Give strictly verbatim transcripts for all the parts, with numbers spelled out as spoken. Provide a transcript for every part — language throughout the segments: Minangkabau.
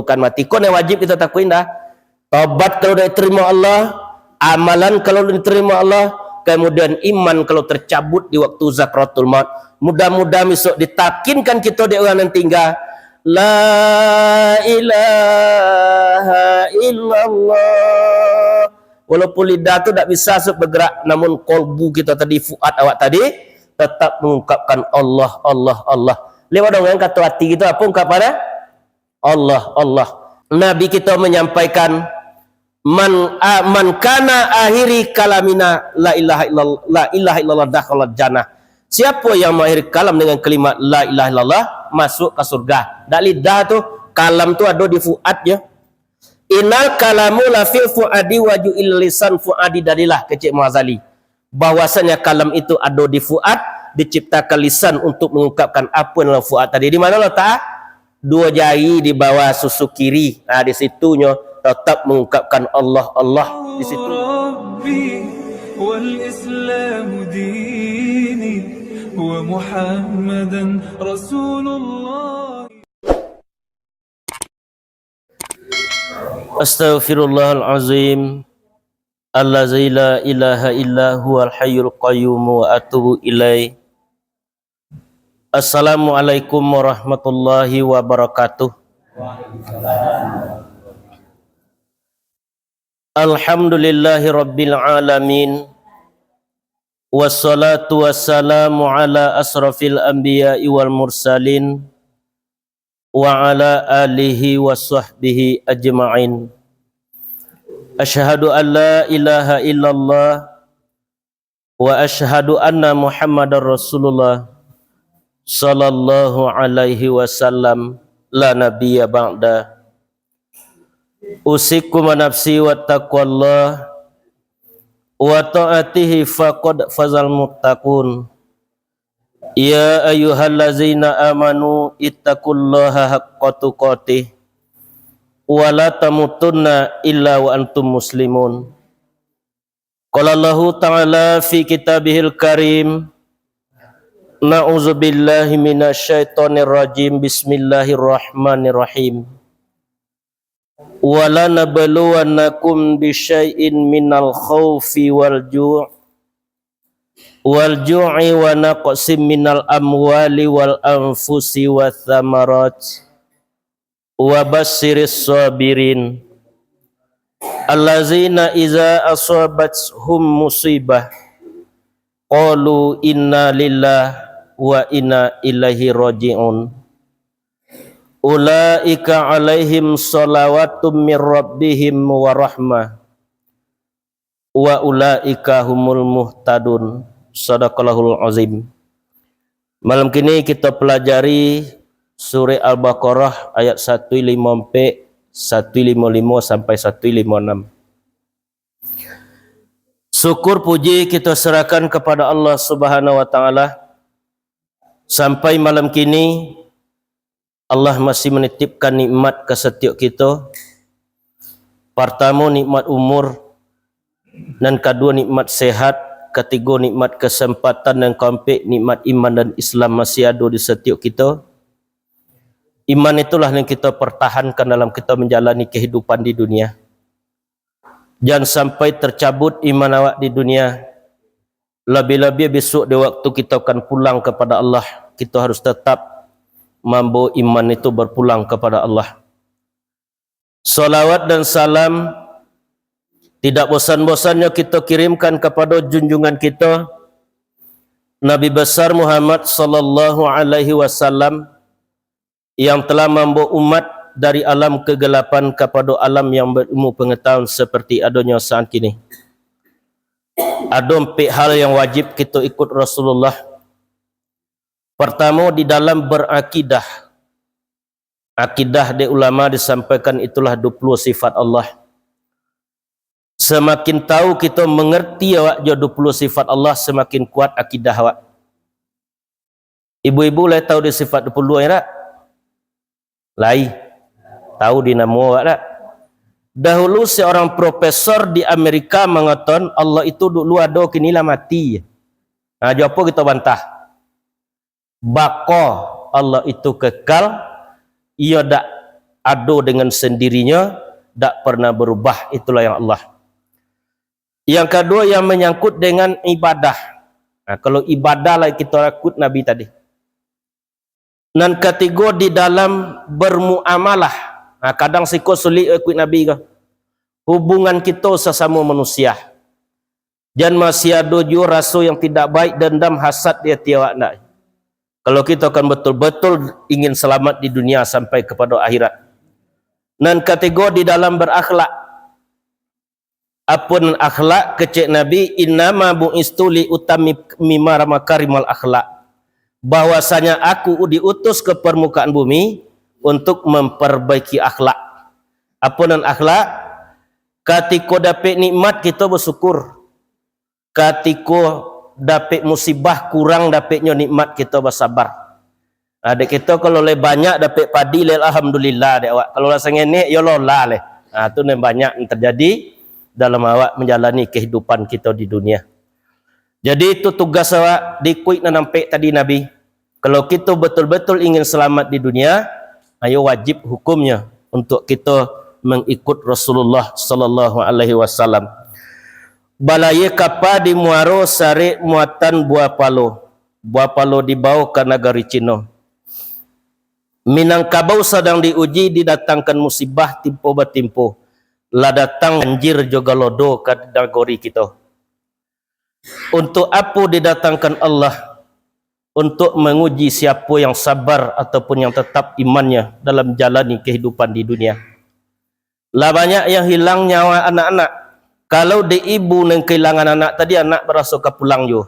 kan mati. Ko nan wajib kito takuik indak? Tobat kalau diterima Allah, amalan kalau diterima Allah, kemudian iman kalau tercabut di waktu sakaratul maut. Mudah-mudahan besok ditakinkan kito dek urang nan tingga, "La ilaha illallah." Walaupun lidah tu dak bisa sok bergerak, namun kolbu kito tadi, fuad awak tadi, tetap mengungkapkan Allah, Allah, Allah. Lewat dengan kato ati kito, apo ungkapan? Allah, Allah. Nabi kito menyampaikan, "Man, a-, man kana akhiri kalamina la ilaha illallah, la ilaha illallah dakhalal jannah." Siapa yang mengakhiri kalam dengan kalimat la ilaha illallah, masuk ke surga. Dak lidah tu, kalam tu ado di fuad je. "Innal kalamu lafil fuadi wa ju'il lisan fuadi dalilah," kecek Mughazali. Bahwasanya kalam itu ado di fuad, diciptakan lisan untuk mengungkapkan apa yang dalam fuad tadi. Di mana letak? Duo jari di bawah susu kiri. Nah, di situnyo tetap mengungkapkan Allah, Allah di situ. ربي والإسلام ديني ومحمدا رسول الله. Astaghfirullahalazim, allazi la ilaha illa huwal hayyul qayyum, wa atubu ilaih. Assalamualaikum warahmatullahi wabarakatuh. Alhamdulillahi rabbil alamin. Wassalatu wassalamu ala asrafil anbiya'i wal mursalin, wa ala alihi wa sahbihi ajma'in. Asyhadu an la ilaha illallah wa asyhadu anna Muhammadar Rasulullah sallallahu alaihi wasallam, la nabiyya ba'da. Usikum wa nafsi wa taqwallah wa ta'atihi faqad fazal muttaqun. Ya ayyuhallazina amanu ittaqullaha haqqa tuqatih wa la tamutunna illa wa antum muslimun. Qala Allahu ta'ala fi kitabihil karim, na'udzubillahi minasyaitonirrajim, bismillahirrahmanirrahim. Wa lanabluwannakum bisyai'in minal khaufi wal ju', wal ju'i wa naqsim minal amwali wal anfusi watsamarat. Wa basyiris sabirin, allazina iza asabathum musibah, qalu inna lillahi wa inna ilaihi raji'un. Ulaika alaihim salawatum mir rabbihim wa rahmah, wa ulaika humul muhtadun. Sadaqallahul azim. Malam kini kita pelajari Surah Al-Baqarah ayat satu lima empat, satu lima lima sampai satu lima enam. Syukur puji kita serahkan kepada Allah Subhanahu wa Ta'ala. Sampai malam kini, Allah masih menitipkan nikmat ka satiok kito. Partamo, nikmat umur. Nan kaduo, nikmat sehat. Katigo, nikmat kesempatan. Nan kaampek, nikmat iman dan Islam masih ado di satiok kito. Iman itulah yang kita pertahankan dalam kita menjalani kehidupan di dunia. Jan sampai tercabut iman awak di dunia. Labiah-labiah besok di waktu kita akan pulang kepada Allah, kita harus tetap mambawa iman itu berpulang kepada Allah. Salawat dan salam tidak bosan-bosannya kita kirimkan kepada junjungan kita, Nabi besar Muhammad sallallahu alaihi wasallam, yang telah mambawa umat dari alam kegelapan kapada alam yang berilmu pengetahuan seperti adonyo saat kini. Ado ampek hal yang wajib kito ikut Rasulullah. Partamo, di dalam berakidah. Akidah dek ulama disampaikan itulah dua puluh sifat Allah. Samakin tahu kito, mangarti awak jo dua puluh sifat Allah, samakin kuat akidah awak. Ibu-ibu lai tahu di sifat dua puluh dua, ya tak? Lai. Tahu di namo awak tak? Dahulu seorang profesor di Amerika mangatokan Allah itu dulu ado, kini lah mati. Nah, jo apo kito bantah? Baqa, Allah itu kekal, iyo dak ado dengan sendirinya, dak pernah berubah. Itulah yang Allah. Yang kedua, yang menyangkut dengan ibadah. Nah, kalau ibadah lah kita ikut Nabi tadi. Nan katigo, di dalam bermuamalah. Nah, kadang siko sulik ikut Nabi ko. Hubungan kita sesama manusia. Jan masih ado juo raso yang tidak baik, dendam, hasad di hati awak ndak. Kalau kita kan betul-betul ingin selamat di dunia sampai kepada akhirat. Nan katigo, di dalam berakhlak. Apo nan akhlak, kecek Nabi, "Innama bu'istu li utammima makarimal akhlak." Bahwasanya aku diutus ke permukaan bumi untuk memperbaiki akhlak. Apo nan akhlak? Katiko dapek nikmat, kito bersyukur. Katiko dapek musibah, kurang dapeknyo nikmat, kito basabar. Ah, dek kito kalau lai banyak dapek padi, lai alhamdulillah dek awak. Kalau lah sangenek, yo lolah leh. Ah, tu nan banyak yang terjadi dalam awak menjalani kehidupan kito di dunia. Jadi, itu tugas awak, diikuik nan ampek tadi Nabi. Kalau kito betul-betul ingin selamat di dunia, ayo wajib hukumnya untuk kito mengikut Rasulullah sallallahu alaihi wasallam. Balayia kapa di muaro, sarek muatan buah palo. Buah palo dibawo ka nagari Cino. Minangkabau sadang diuji, didatangkan musibah timpo batimpo. Lah datang banjir jo galodo ka nagori kito. Untuk apo didatangkan Allah? Untuk menguji siapo yang sabar ataupun yang tetap imannya dalam jalani kehidupan di dunia. Lah banyak yang hilang nyawa anak-anak. Kalau di ibu nan kahilangan anak tadi, anak baraso ka pulang juo.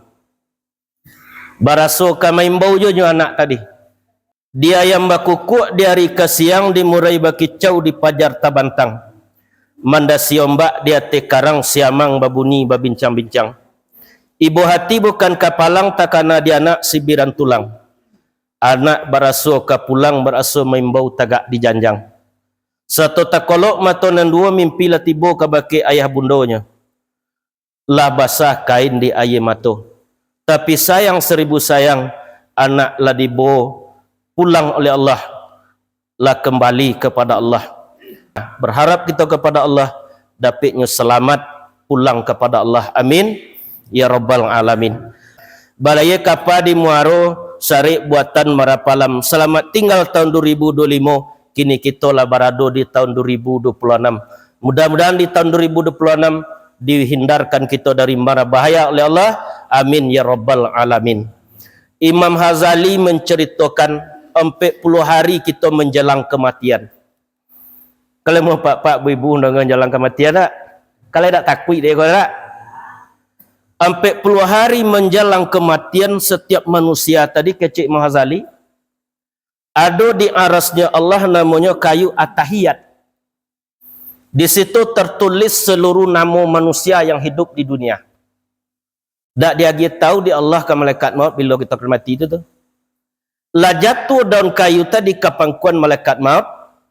Baraso ka maimbau juo nyo anak tadi. Di ayam bakukuak di ari ka siang, di murai bakicau, di pajar tabantang. Mandasi ombak di ateh karang, siamang babunyi babincang-bincang. Ibo hati bukan kapalang, takana di anak sibiran tulang. Anak baraso ka pulang, baraso maimbau tagak di janjang. Sato takolok mato nan duo, mimpi lah tibo kabake ayah bundonyo. Lah basah kain di aia mato. Tapi sayang seribu sayang, anak lah dibawo pulang oleh Allah, lah kembali kepada Allah. Berharap kita kepada Allah, dapiknyo selamat pulang kepada Allah. Amin, ya rabbal alamin. Balayia kapa di muaro, sarik buatan marapalam. Selamat tinggal tahun dua ribu dua limo. Kini kito lah barado di tahun dua ribu dua puluh anam. Mudah-mudahan di tahun dua ribu dua puluh anam dihindarkan kito dari mara bahaya oleh Allah. Amin ya rabbal alamin. Imam Ghazali menceritakan, ampek puluah hari kito menjelang kematian. Kalau mau pak-pak, bu-ibu, dengan jalan kematian tak? Kalau tak takuik dek kau tak? Ampek puluah hari menjelang kematian setiap manusia tadi, kecek Imam Ghazali, ado di arasnya Allah namonyo kayu atahiyat. Di situ tertulis seluruh namo manusia yang hidup di dunia. Dak diagiah tahu di Allah ka malaikat maut bilo kito ka mati tu, tu. Lah jatuah daun kayu tadi ka pangkuan malaikat maut,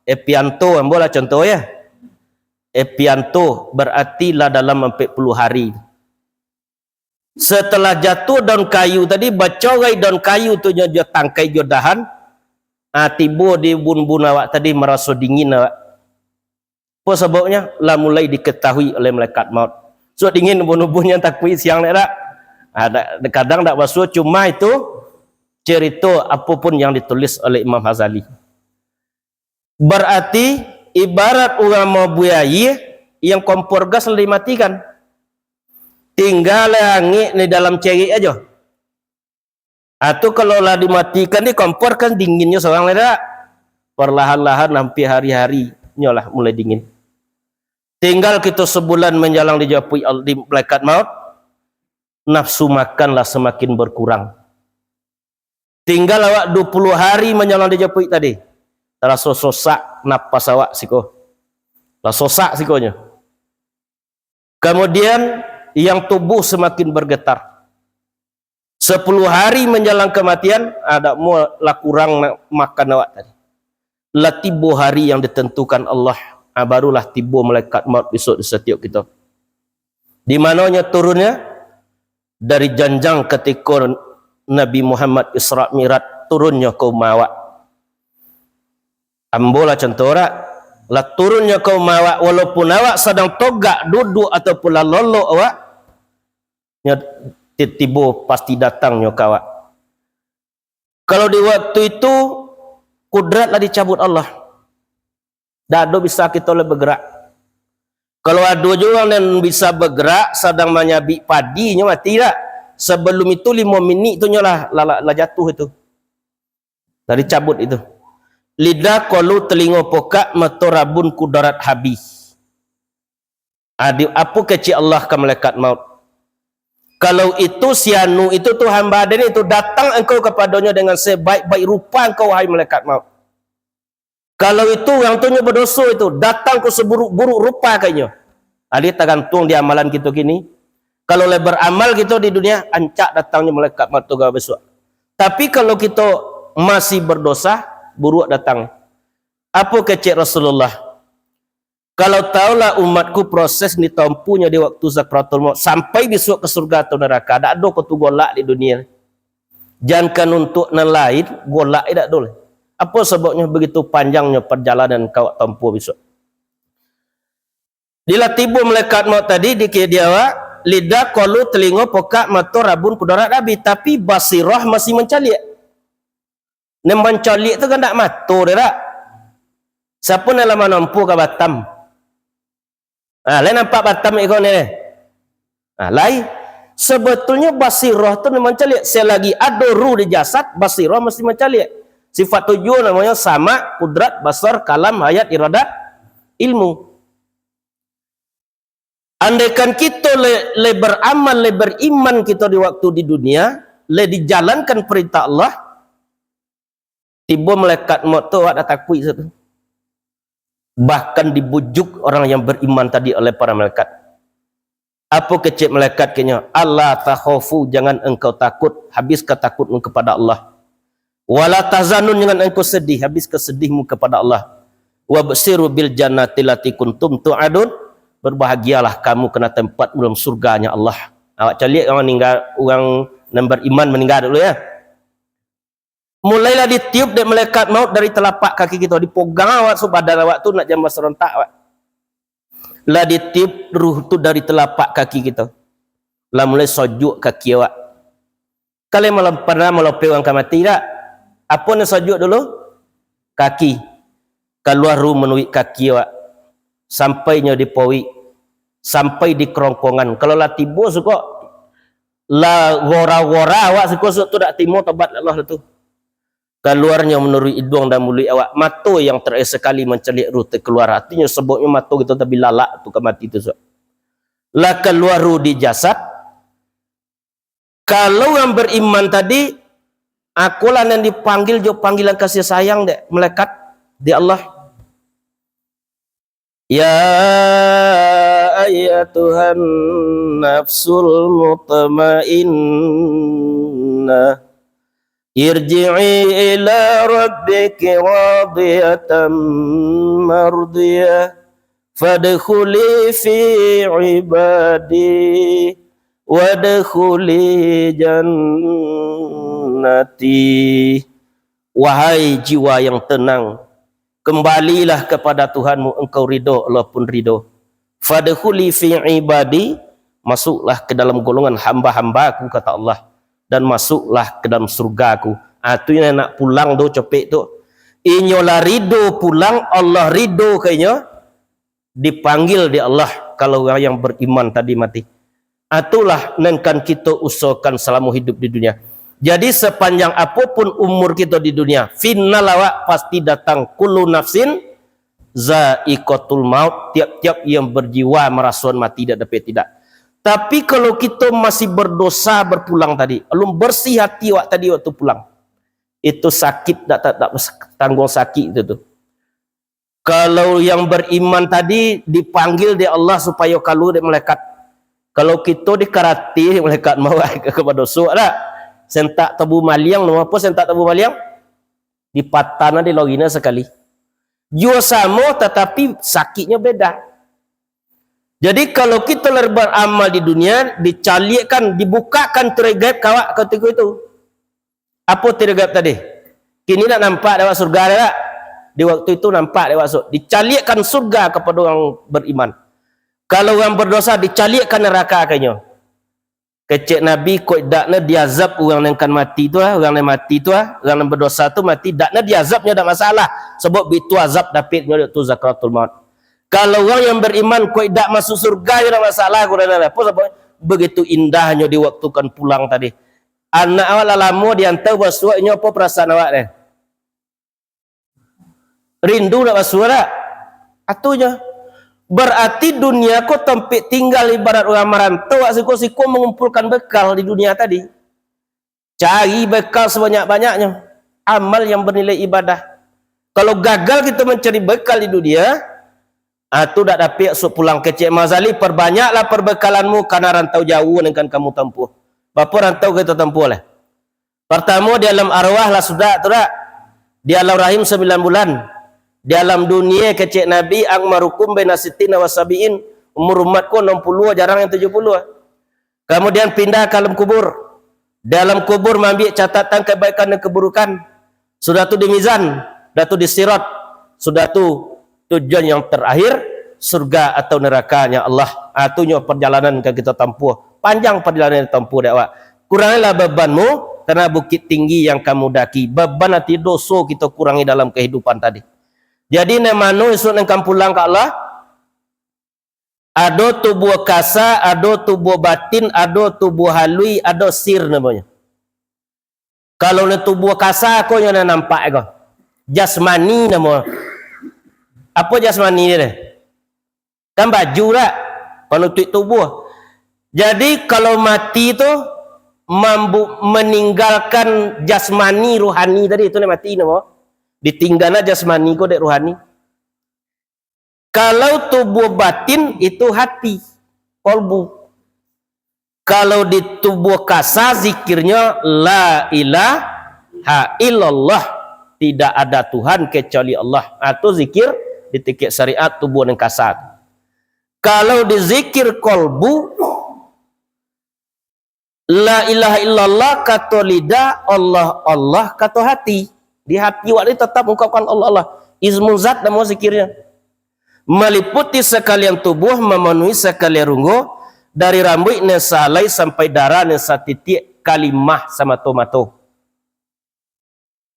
Epianto, ambo lah contoh ya. Epianto, berarti lah dalam ampek puluah hari. Setelah jatuah daun kayu tadi, bacorai daun kayu tu nyo jo tangkai jo dahan, ah, tibo di ubun-ubun awak tadi, maraso dingin awak. Apo sababnyo? Lah mulai diketahui oleh malaikat maut. So, dingin ubun-ubun yang takuik siang dek dak? Ah, dak, kadang dak basuo, cuma itu cerita apo pun yang ditulis oleh Imam Ghazali. Berarti ibarat urang mabuih aia yang kompor gas lah dimatikan. Tingga lah angek di dalam cerik ajo. Ah, tu kalau lah dimatikan di kompor kan dinginnyo sorang lah dak? Perlahan-lahan hampir hari-hari nyo lah mulai dingin. Tinggal kito sebulan menjalang dijapuik al-, di malaikat maut, nafsu makan lah semakin berkurang. Tinggal awak dua puluh hari manjalang dijapuik tadi, taraso sosak napas awak siko. Lah sosak sikonyo. Kemudian, yang tubuh semakin bergetar. Sepuluh hari menjalang kematian, ah, dak muo lah kurang na-, makan awak tadi. Lah tibo hari yang ditentukan Allah, ah, barulah tibo malaikat maut besok di setiap kita. Di manonyo turunnya? Dari janjang ketika Nabi Muhammad Isra Mi'raj turunnyo ke umah awak. Ambo lah contoh rak, lah turun nyo ka umah awak, walaupun awak sadang togak, duduak, ataupun lah lolok awak, nyo ti-, tibo pasti datang nyo ka awak. Kalau di waktu itu, kudrat lah dicabut Allah. Dak ado bisa kito lah bergerak. Kalau ado jo urang nan bisa bergerak, sadang manyabik padi, nyo mati dak? Sabalum itu limo minik tu nyo lah, lah, lah, lah jatuh itu. Lah dicabut itu. Lidah kolu, telingo pokak, mato rabun, kudarat habih. Adi-, apo kecek Allah ka malaikat maut? Kalau itu si anu itu tu hamba den itu, datang engkau kapadonyo dengan sebaik-baik rupa engkau, wahai malaikat maut. Kalau itu urang tu nyo badoso itu, datang ko saburuk-buruk rupa ka inyo. Adi tagantuang di amalan kito kini. Kalau lah beramal kito di dunia, ancak datangnyo malaikat maut tu ka bisuak. Tapi kalau kito masih berdosa, buruak datang. Apo kecek Rasulullah? Kalau tahulah umatku proses ditompuhnyo di waktu sakaratul maut, sampai bisuak ka surga atau neraka, dak ado ko tu golak di dunia. Jankan untuak nan lain, golak dak ado lai. Apo sababnyo begitu panjangnyo parjalanan ka awak tompuah bisuak? Bila tibo malaikat maut tadi di, di awak, lidah, kolu, telingo, pokak, mato, rabun, kudarat habih, tapi basiroh masih mancaliak. Nan mancaliak tu kan dak mato, dak? Siapo nan lah manompuah ka Batam? Ah, lai nampak Batam iko ni? Ah, lai. Sebetulnyo basiroh tu nan mancaliak. Selagi ado ruh di jasad, basiroh mesti mancaliak. Sifat tujuh namonyo samak, kudrat, basar, kalam, hayat, iradah, ilmu. Andaikan kito le, le beramal, le beriman kito di waktu di dunia, le dijalankan perintah Allah, tibo malaikat maut tu awak dak takuik satu. Bahkan dibujuk orang yang beriman tadi oleh para malaikat. Apo kecek malaikat kenyo? "Alla takhafu, jangan engkau takut, habis ka takutmu kepada Allah. Wala tahzanun, jangan engkau sedih, habis ka sedihmu kepada Allah. Wabsyiru bil jannati lati kuntum tu'adun, berbahagialah kamu kena tempatmu dalam surganya Allah." Awak caliak urang ningga, urang nan beriman maningga dulu ya. Mulailah ditiup dek malaikat maut dari telapak kaki kito, dipogang awak sabadan awak tu nak jamba sarontak awak. Lah ditiup ruh tu dari telapak kaki kito. Lah mulai sojuk kaki awak. Kalian malam pernah malopeh urang ka mati dak? Apo nan sojuk dulu? Kaki. Kalua ruh manuik kaki awak. Sampai nyo di pauik. Sampai di kerongkongan. Kalau lah tibo sukok, lah gora-gora awak sukok, sukok tu dak timo tobat Allah tu. Kaluarnyo manuruik iduang dan muluik awak, mato yang terakhir sekali mancaliak ruh tu kalua. Artinyo, sababnyo mato kito tabilalak tu ka mati tu, suak. Lah kalua ruh di jasad, kalau urang beriman tadi, akolah nan dipanggil jo panggilan kasih sayang dek malaikat di Allah. Ya ayyatuhan nafsul mutmainnah, irji'i ila rabbiki radiyatan mardiyah, fadkhuli fi ibadi, wadkhuli jannati. Wahai jiwa yang tenang, kembalilah kepada Tuhanmu, engkau ridho, Allah pun ridho. Fadkhuli fi ibadi, masuklah ke dalam golongan hamba-hamba-Ku, kata Allah, dan masuklah ke dalam surga-Ku. Ah, tu yang nak pulang tu, copek tu. Inyo lah ridho pulang, Allah ridho ka inyo, dipanggil di Allah, kalau urang yang beriman tadi mati. Itulah nan kan kito usahakan salamo hidup di dunia. Jadi, sapanjang apo pun umur kito di dunia, final awak pasti datang. Kullu nafsin zaiqatul maut, tiap-tiap yang berjiwa marasoan mati, dak dapek tidak. Tapi, kalau kito masih berdosa berpulang tadi, alun bersih hati awak tadi waktu pulang, itu sakit, dak, dak, dak tangguang sakit itu tu. Kalau yang beriman tadi dipanggil dek Allah supayo kalua dek malaikat. Kalau kito dikarati dek malaikat maut, ka badoso dak? Sentak tabu maliang, namo apo sentak tabu maliang? Dipatahna, dilorina sakali. Juo samo, tatapi sakitnyo beda. Jadi, kalau kito lah beramal di dunia, dicaliakkan, dibukakan tirai gaib ka awak katiko itu. Apo tirai gaib tadi? Kini nak nampak dek awak surga dak? Di waktu itu nampak dek awak, dicaliakkan surga kapado urang bariman. Kalau urang badosa, dicaliakkan naraka ka inyo. Kecek Nabi, kok indak nyo diazab urang nan kan mati tu ah, urang nan mati tu ah, urang nan badosa tu mati, indak nyo diazab nyo indak masalah, sabab bitu azab dapek nyo tu sakaratul maut. Kalau urang yang bariman, kok indak masuk surga nyo indak masalah, kok indak apo, sabab begitu indahnyo di waktu kan pulang tadi. Anak awak lah lamo dianta basuak, inyo apo parasaan awak deh? Rindu nak basuo dak? Atunyo. Berarti dunia ko tampek tinggal ibarat urang marantau, awak siko-siko mangumpulkan bekal di dunia tadi. Cari bekal sabanyak-banyaknyo. Amal yang bernilai ibadah. Kalau gagal kito mancari bekal di dunia, ah, tu dak dapek suok pulang kecek Mazali, perbanyaklah perbekalanmu karena rantau jauh yang akan kamu tempuh. Bapo rantau kito tempuh lah? Partamo, di alam arwah lah sudah tu dak? Di alam rahim sambilan bulan. Di alam dunia kecek Nabi, "A'marukum baina sittina wa sabiin." Umur umat ko anam puluah, jarang yang tujuh puluah. Kemudian pindah ke alam kubur. Di alam kubur maambiak catatan kebaikan dan keburukan. Sudah tu di mizan, sudah tu di sirat, sudah tu tujuan yang terakhir, surga atau nerakanya Allah. Ah, tu nyo perjalanan ka kito tampuah. Panjang perjalanan yang ditampuah dek awak. Kurangilah bebanmu karena bukit tinggi yang kamu daki. Beban arti doso kito kurangi dalam kehidupan tadi. Jadi, nan mano isuak nan kan pulang ka Allah? Ado tubuah kasa, ado tubuah batin, ado tubuah halui, ado sir namonyo. Kalau nan tubuah kasa ko nyo nan nampak ko. Jasmani namo. Apo jasmani dia deh? Kan baju dak? Panutuik tubuah. Jadi kalau mati tu mambu-, meninggalkan jasmani, rohani tadi, itu nan mati namo. Ditinggalkan jasmani ko dek rohani. Kalau tubuah batin itu hati, kolbu. Kalau di tubuah kasa zikirnyo la ilaha illallah, tidak ada Tuhan kecuali Allah. Ah, tu zikir di tikek syariat tubuah nan kasa. Kalau di zikir kolbu, la ilaha illallah kato lidah, Allah, Allah kato hati. Di hati awak ni tatap mengungkapkan Allah, Allah. Ismu zat namo zikirnya. Maliputi sakalian tubuah, mamanuhi sakalian runggo, dari rambuik nan sahalai sampai darah nan satitiak, kalimah samato-mato.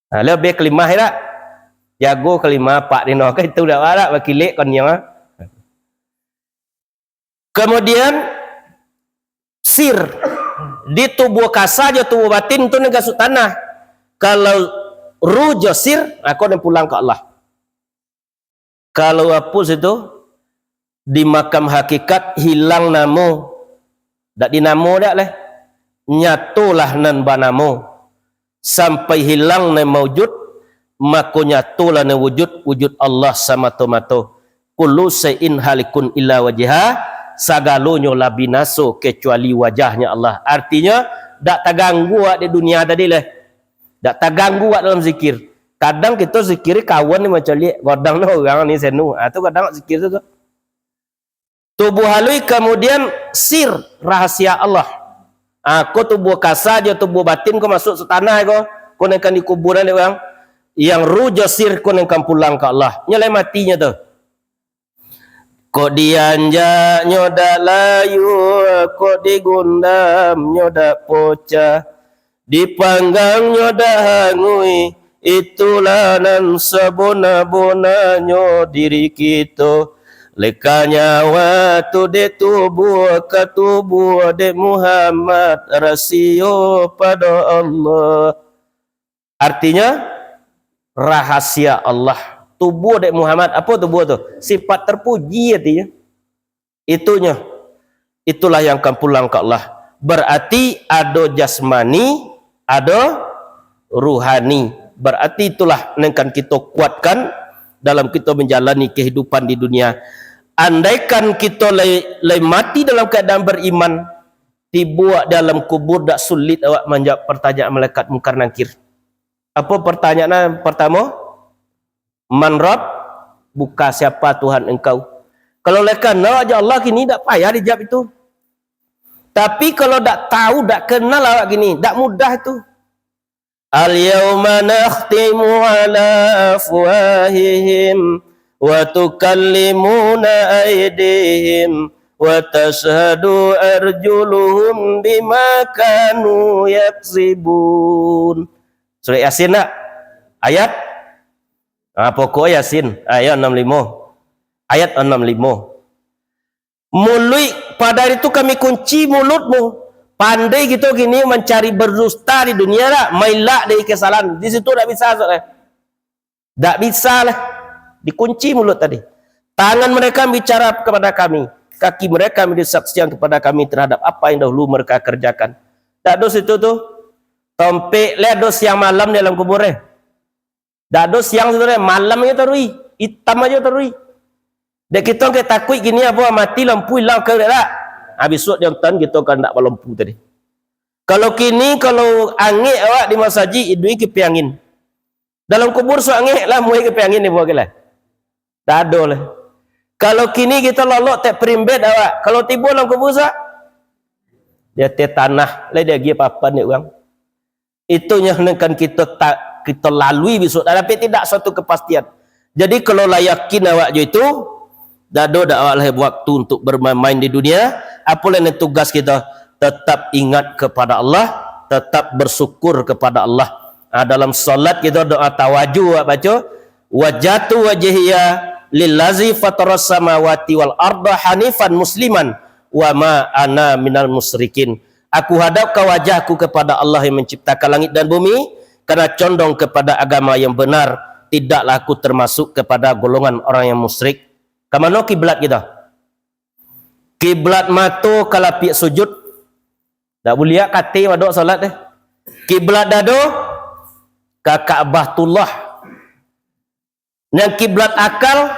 Nah, lebih kalimah dak? Jago kalimah, pak dino ka itu dak barak bakilek kon nyo. Kemudian, sir, di tubuah kasa jo tubuah batin tu nan gasuak tanah. Kalau ruh jo sir, mako nan pulang ka Allah. Kalau apo situ, di makam hakikat hilang namo, dak di namo dak leh, nyatolah nan banamo, sampai hilang nan maujud, mako nyatolah nan wujud, wujud Allah samato-mato. Kullu syai'in halikun illa wajha, sagalonyo lah binaso kecuali wajahnya Allah. Artinyo, dak taganggu awak di dunia tadi leh. Dak taganggu awak dalam zikir. Kadang kito zikir kawan ni macam liek, godang ni orang ni senu. Ah, tu kadang zikir tu, tu. Tubuh halui, kemudian sir, rahasia Allah. Ah, ko tubuh kasa jo tubuh batin ko masuk sutanah ko, ko nan kan dikuburan dek urang. Yang ruh jo sir ko nan kan pulang ka Allah. Nyo lai matinyo tu. Kok dianjak nyo dak layua, kok digundam nyo dak pocah, dipanggang nyo dak hangui, itulah nan sabona-bonanyo diri kito. Leka nyawa tu dek tubuah, ka tubuah dek Muhammad, rasio pado Allah. Artinyo, rahasia Allah. Tubuah dek Muhammad, apo tubuah tu? Sifat terpuji artinyo. Itunyo, itulah yang akan pulang ka Allah. Berarti ado jasmani, ado ruhani. Berarti itulah nan kan kito kuatkan dalam kito manjalani kehidupan di dunia. Andaikan kito lai, lai mati dalam keadaan beriman, tibo awak dalam kubur, dak sulit awak manjawab pertanyaan malaikat Mungkar Nangkir. Apo pertanyaan nan partamo? "Man Rabb?" Buka siapa Tuhan engkau? Kalau lah kanal awak jo Allah kini, dak payah dijawab itu. Tapi kalau dak tahu, dak kenal awak kini, dak mudah itu. Al-yauma nakhtimu ala afwahihim, wa tukallimuna aidihim, wa tashhadu arjuluhum bima kanu yaksibun. Surah Yasin nak? Ayat? Ah, pokok Yasin, ayat enam limo. Ayat enam limo. Muluik, pada hari tu kami kunci mulutmu. Pandai kito kini mancari berdusta di dunia lah, mailak dari kesalahan. Di situ dak bisa, Saudara. Dak bisa lah. Dikunci mulut tadi. Tangan mereka bicara kepada kami, kaki mereka memberi saksian kepada kami terhadap apa yang dahulu mereka kerjakan. Dak ado situ tu. Tompek le ado siang malam di alam kubur eh. Dak ado siang situ deh, malam ajo taruih, itam ajo taruih. Dek kito ke takuik kini apo, mati lampu ilang ke dek dak? Ha, bisuak di ontan kito kan dak balampu tadi. Kalau kini, kalau angek awak di masajik, iduik kipiang angin. Dalam kubur so angek lah, muai kipiang angin dibuek ke lah. Dak ado lah. Kalau kini kito lalok tek perimbet awak, kalau tibo dalam kubur so, di ateh tanah, lah diagiah papan dek urang. Itu nyo nan kan kito ta-, kito lalui bisuak, tapi tidak suatu kepastian. Jadi, kalau lah yakin awak jo itu, dak ado dak awak lah waktu untuk bermain-main di dunia. Apo lah nan tugas kito? Tetap ingat kepada Allah, tetap bersyukur kepada Allah. Ah, dalam salat kito doa tawajuh awak baco, "Wajjahtu wajhiya lillazi fataras samawati wal arda hanifan musliman, wa ma ana minal musyrikin." Aku hadapkan wajahku kepada Allah yang menciptakan langit dan bumi, karena condong kepada agama yang benar, tidaklah aku termasuk kepada golongan orang yang musyrik. Ka mano kiblat kito? Kiblat mato ka lapiak sujud. Dak buliah ka ateh madok salat deh. Kiblat dado ka Ka'batullah. Nan kiblat akal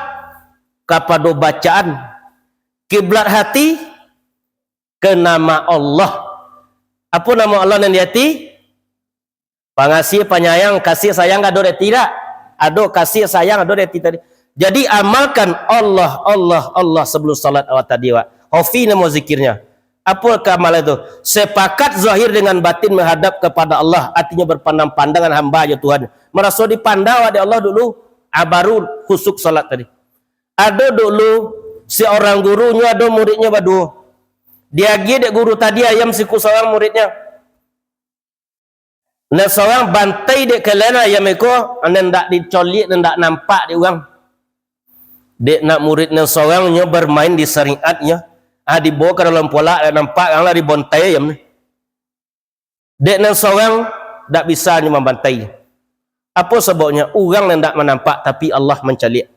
kapado bacaan. Kiblat hati ka nama Allah. Apo nama Allah nan di hati? Pangasih, panyayang, kasih sayang ado di hati dak? Ado kasih sayang, ado di hati tadi. Jadi, amalkan Allah, Allah, Allah sabalum salat awak tadi, wak. Khafi namo zikirnyo. Apo ka amalan tu? Sepakat zahir dengan batin menghadap kepada Allah, artinyo berpandang-pandangan hamba jo Tuhan. Maraso dipandang awak dek Allah dulu, ah, baru khusyuk salat tadi. Ado dulu seorang guru, nyo ado muridnyo baduo. Diagiah dek guru tadi ayam siku sorang muridnyo. Nan sorang bantai dek kalian ayam iko, nan dak dicoliak, nan dak nampak dek urang. Dek nak murid nan sorang nyo bermain di syariatnyo, ah, dibawa ka dalam polak, dak nampak, urang lah dibontai ayam ni. Dek nan sorang dak bisa nyo mambantai. Apo sababnyo? Urang nan dak manampak, tapi Allah mancaliak.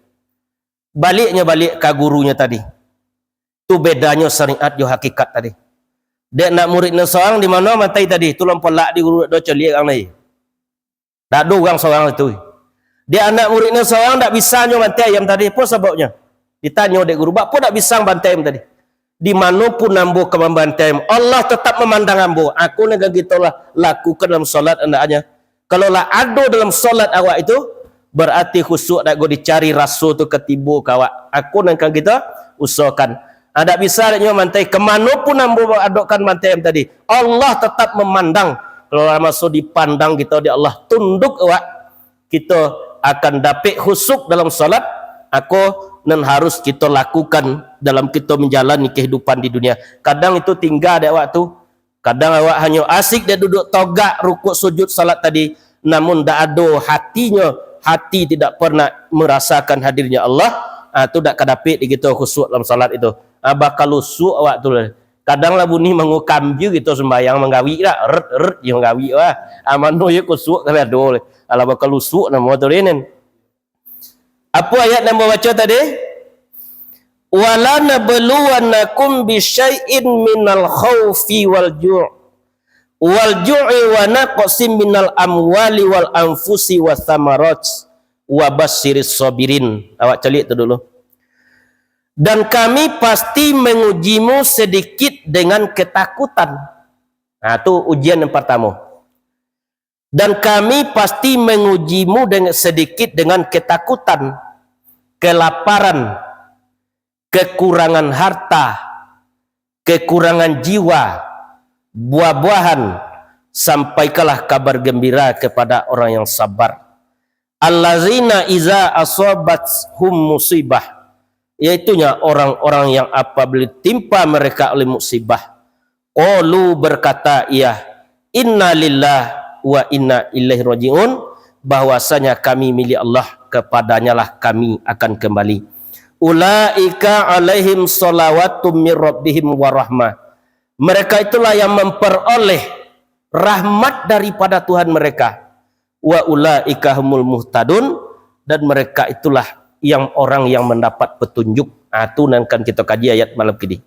Baliaknyo baliak ka gurunyo tadi. Tu bedanyo syariat jo hakikat tadi. Dek anak murid nan sorang di mano mantai tadi? Tu lampau lak di guru dak do caliak urang lai. Dak ado urang sorang tu. Dek anak murid nan sorang dak bisa nyo mantai ayam tadi. Apo sababnyo? Ditanyo dek guru, "Baa dak bisa bantai ayam tadi?" "Di mano pun ambo ka mambantai ayam, Allah tatap mamandang ambo." Ako nan ka kito lah lakukan dalam salat andaknyo. Kalau lah ado dalam salat awak itu, barati khusyuk dak go dicari, raso tu ka tibo ka awak. Ako nan ka kito usahakan. Ah, dak bisa dek nyo mantai, ka mano pun ambo adokkan mantai ayam tadi, Allah tatap mamandang. Kalau lah maso dipandang kito dek Allah, tunduk awak, kito akan dapek khusyuk dalam salat. Ako nan harus kito lakukan dalam kito manjalani kahidupan di dunia. Kadang itu tingga dek awak tu, Kadang awak hanyo asik dek duduak togak, rukuk, sujud, salat tadi, namun dak ado hatinyo, hati tidak pernah merasakan hadirnyo Allah, ah, tu dak ka dapek di kito khusyuk dalam salat itu. Ah, bakalusuak awak tu lah. Kadang lah bunyi mangu kambia kito sumbayang manggawik dak, ret, ret, jo manggawik wah. Ah, mano yo khusyuk ka ado leh. Alah bakalusuak namo tu deh nen. Apo ayat nan babaco tadi? "Wala nabluwannakum bisyai'in minal khaufi wal ju', wal ju'i wa naqsim minal amwali wal anfusi was samarat, wa basyiris sabirin." Awak caliak tu dulu. "Dan Kami pasti mengujimu sedikit dengan ketakutan." Nah, tu ujian yang pertama. "Dan Kami pasti mengujimu deng-, sedikit dengan ketakutan, kelaparan, kekurangan harta, kekurangan jiwa, buah-buahan, Sampaikanlah kabar gembira kepada orang yang sabar. Allazina iza asabathum musibah, yaitunya orang-orang yang apabila timpa mereka oleh musibah, qalu, berkata ia, "Inna lillah wa inna ilaihi raji'un," bahwasanya kami milik Allah, kepadanyalah kami akan kembali. Ulaika alaihim salawatum mir rabbihim warahmah. Mereka itulah yang memperoleh rahmat daripada Tuhan mereka. Wa ulaika humul muhtadun, dan mereka itulah yang orang yang mendapat petunjuk. Ah, tu nan kan kita kaji ayat malam kini.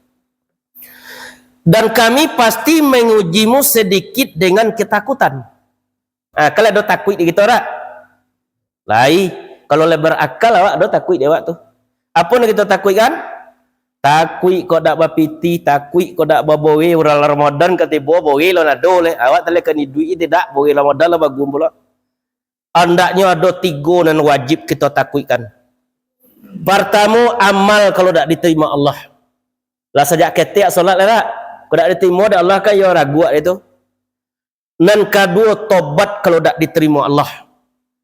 Dan kami pasti mengujimu sedikit dengan ketakutan. Ah, kalau ada takuik di kita tak? Lai, kalau lah berakal awak ada takuik di awak tu. Apa nak kita takuik kan? Takuik kok dak bapiti, takuik kok dak babore, bulan Ramadan ka tibo, bore lo nado leh. Awak talek kan iduik tidak, bore Ramadan lah bagumpul. Andaknyo ado tigo nan wajib kita takuikkan. Pertamo, amal kalau dak diterima Allah. Lah sajak ketek solat lah dak? Kok dak diterima dek Allah kan yo raguak itu. Nan kaduo, tobat kalau dak diterima Allah.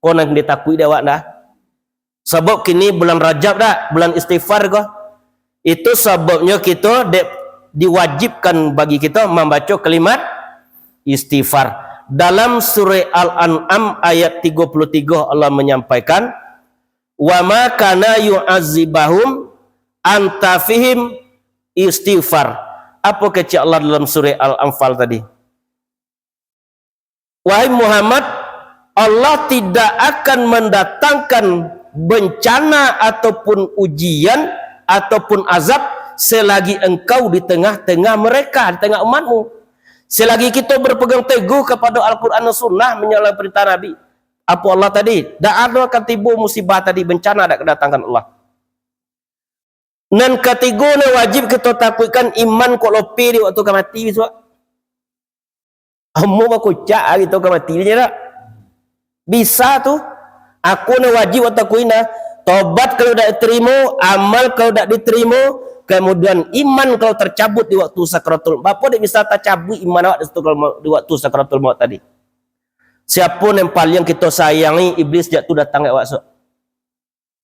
Ko nan ditakuik dek awak dah. Sabab kini bulan Rajab dak, bulan istighfar ko. Itu sababnyo kito dek diwajibkan bagi kito mambaco kalimat istighfar. Dalam surah Al-An'am ayat tigo puluh tigo Allah menyampaikan, "Wa ma kana yu'azibahum anta fihim istighfar." Apa kecek Allah dalam surah Al-Anfal tadi? Wahai Muhammad, Allah tidak akan mendatangkan bencana ataupun ujian ataupun azab selagi engkau di tengah-tengah mereka, di tengah umatmu. Selagi kita berpegang teguh kepada Al-Quran dan Sunnah, menjalankan perintah Nabi, apa Allah tadi, dak ado akan tibo musibah tadi, bencana dak kedatangkan Allah. Nan katigo nan wajib kita takuikkan, iman kok lopeh di waktu ka mati bisuak. Amuah bakocak ah, gitu ka mati nyo dak? Bisa tu. Aku nan wajib awak takuik nah. Tobat kalau dak diterimo, amal kalau dak diterimo, kemudian iman kalau tercabut di waktu sakaratul maut. Bapa dak bisa tacabuik iman awak di waktu sakaratul maut tadi. Siapo nan paliang kito sayangi, iblis jak tu datang ka awak sok.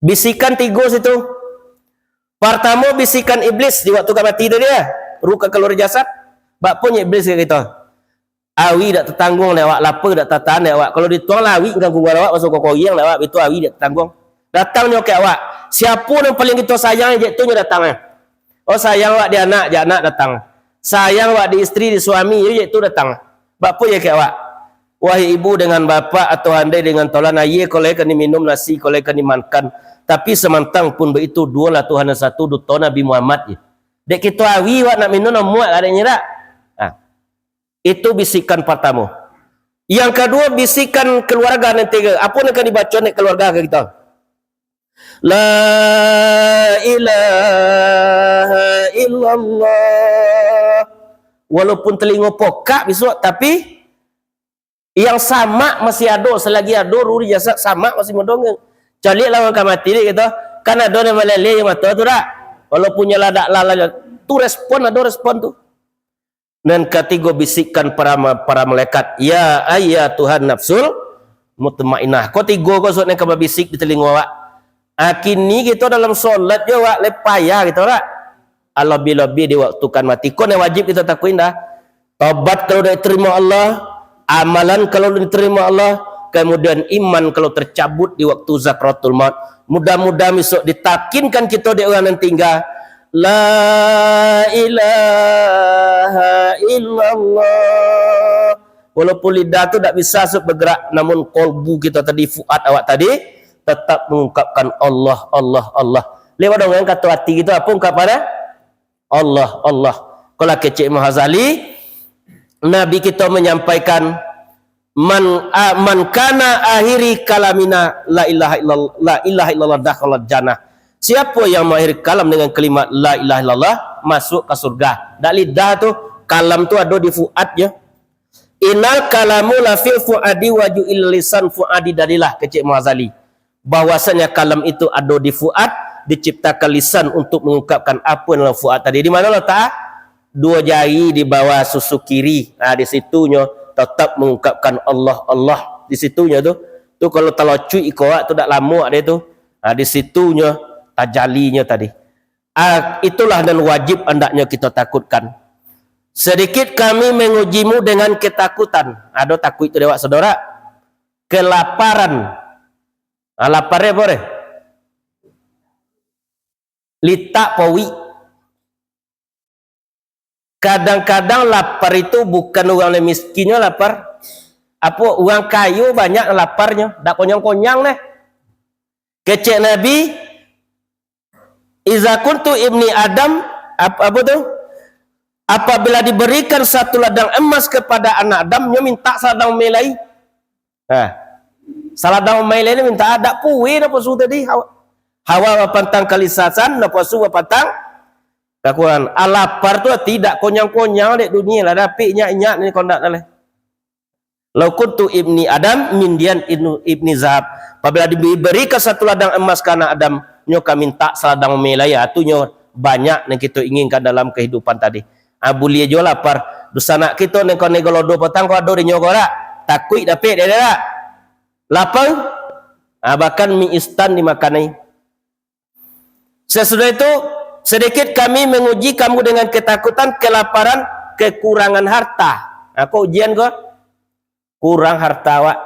Bisikan tigo situ. Partamo bisikan iblis di waktu ka mati tu dia, ruh ka kaluar jasad. Bak punyo iblis ka kito. Awi dak tatangguang dek awak, lapa dak tatahan dek awak. Kalau dituang lah awi ka guguar awak, masuk ka koriang dek awak, itu awi dak tatangguang. Datang nyo ka awak. Siapo nan paliang kito sayang, jak tu nyo datang eh. Oh, sayang awak di anak, jak anak datang. Sayang awak di isteri, di suami, yo, jak tu datang. Bak apo yo ka awak? Wahai ibu dengan bapak, atau andai dengan tolan, aia ko lai ka diminum, nasi ko lai ka dimakan. Tapi samantang pun baitu, duolah Tuhan nan satu, duto Nabi Muhammad je. Dek kito awi awak nak minum, nak muak, kadaknyo dak? Nah, itu bisikan partamo. Yang kaduo, bisikan kaluarga nan tigo. Apo nan ka dibaco dek kaluarga ka kito? La ilaha illallah. Walaupun talingo pokak bisuak, tapi yang samak masih ado, selagi ado ruh di jasad, samak masih mandongeng. Caliak lah urang ka mati dek kito. Kan ado nan malele jo mato tu dak? Walaupun nyo lah dak lalai, tu respon, ado respon tu. Nan katigo, bisikan para ma-, para malaikat, "Ya ayyatuhan nafsul mutmainnah." Ko tigo ko suak nan ka babisik di talingo awak. Ah, kini kito dalam solat jo awak, lai payah kito dak? Alabih-labih di waktu ka mati. Ko nan wajib kito takuik dah. Tobat kalau dak diterima Allah, amalan kalau diterima Allah, kemudian iman kalau tercabut di waktu sakaratul maut. Mudah-mudahan bisuak ditakinkan kito dek urang nan tingga, "La ilaha illallah." Walaupun lidah tu dak bisa suak bergerak, namun kolbu kito tadi, fuad awak tadi, tetap mengungkapkan Allah, Allah, Allah. Lewat dongeng kato ati kito, apo ungkapan eh? Allah, Allah. Kalau kecek Imam Ghazali, Nabi kito manyampaikan, "Man, a-, man kana akhiri kalamina la ilaha illallah, la ilaha illallah dakhalal jannah." Siapo yang mengakhiri kalam dengan kalimat la ilaha illallah, masuk ka surga. Dak lidah tu, kalam tu ado di fuad je. "Innal kalamu lafil fuadi wa ju'ilal lisan fuadi dalilah," kecek Imam Ghazali. Bahwasanya kalam itu ado di fuad, diciptakan lisan untuk mengungkapkan apo yang dalam fuad tadi. Di mano letak? Duo jari di bawah susu kiri. Nah, di situnyo tetap mengungkapkan Allah, Allah. Di situnyo tu, tu kalau talacuik iko awak tu dak lamo deh tu. Ha, di situnyo tajalinyo tadi. Ah, itulah nan wajib andaknyo kito takutkan. Sedikit kami mengujimu dengan ketakutan. Ado takuik tu dek awak, saudara? Kelaparan. Ah, lapar deh, apo deh? Litak pauik. Kadang-kadang lapar itu bukan urang nan miskinnyo lapar. Apo, urang kayo banyak laparnyo, dak konyang-konyang neh. Kecek Nabi, "Iza kuntu ibni Adam," ap-, apo tu? "Apabila diberikan satu ladang emas kepada anak Adam, nyo mintak saladang umai lai." Nah, saladang umai lai ni mintak adak puwe napasu tadi. Hawa, hawa bapantang kalisasan, napasu bapantang kakurangan. Alapar tu tidak konyang-konyang dek dunia lah, dapik inyak-inyak ni kondak lah. "Lau kuntu ibni Adam mindian ibnu, ibni zahab." Apabila diberikan satu ladang emas ka anak Adam, nyo ka mintak saladang umai lai, ah, tu nyo banyak nan kito inginkan dalam kehidupan tadi. Ah, buliah juo lapar. Dunsanak kito nan koni galodo patang ko ado di nyo ko dak? Takuik dapik dek dak? Lapar? Ah, bahkan mi instan dimakan ai. Sesudah itu, sedikit kami menguji kamu dengan ketakutan, kelaparan, kekurangan harta. Ah, ko ujian ko? Kurang harta awak.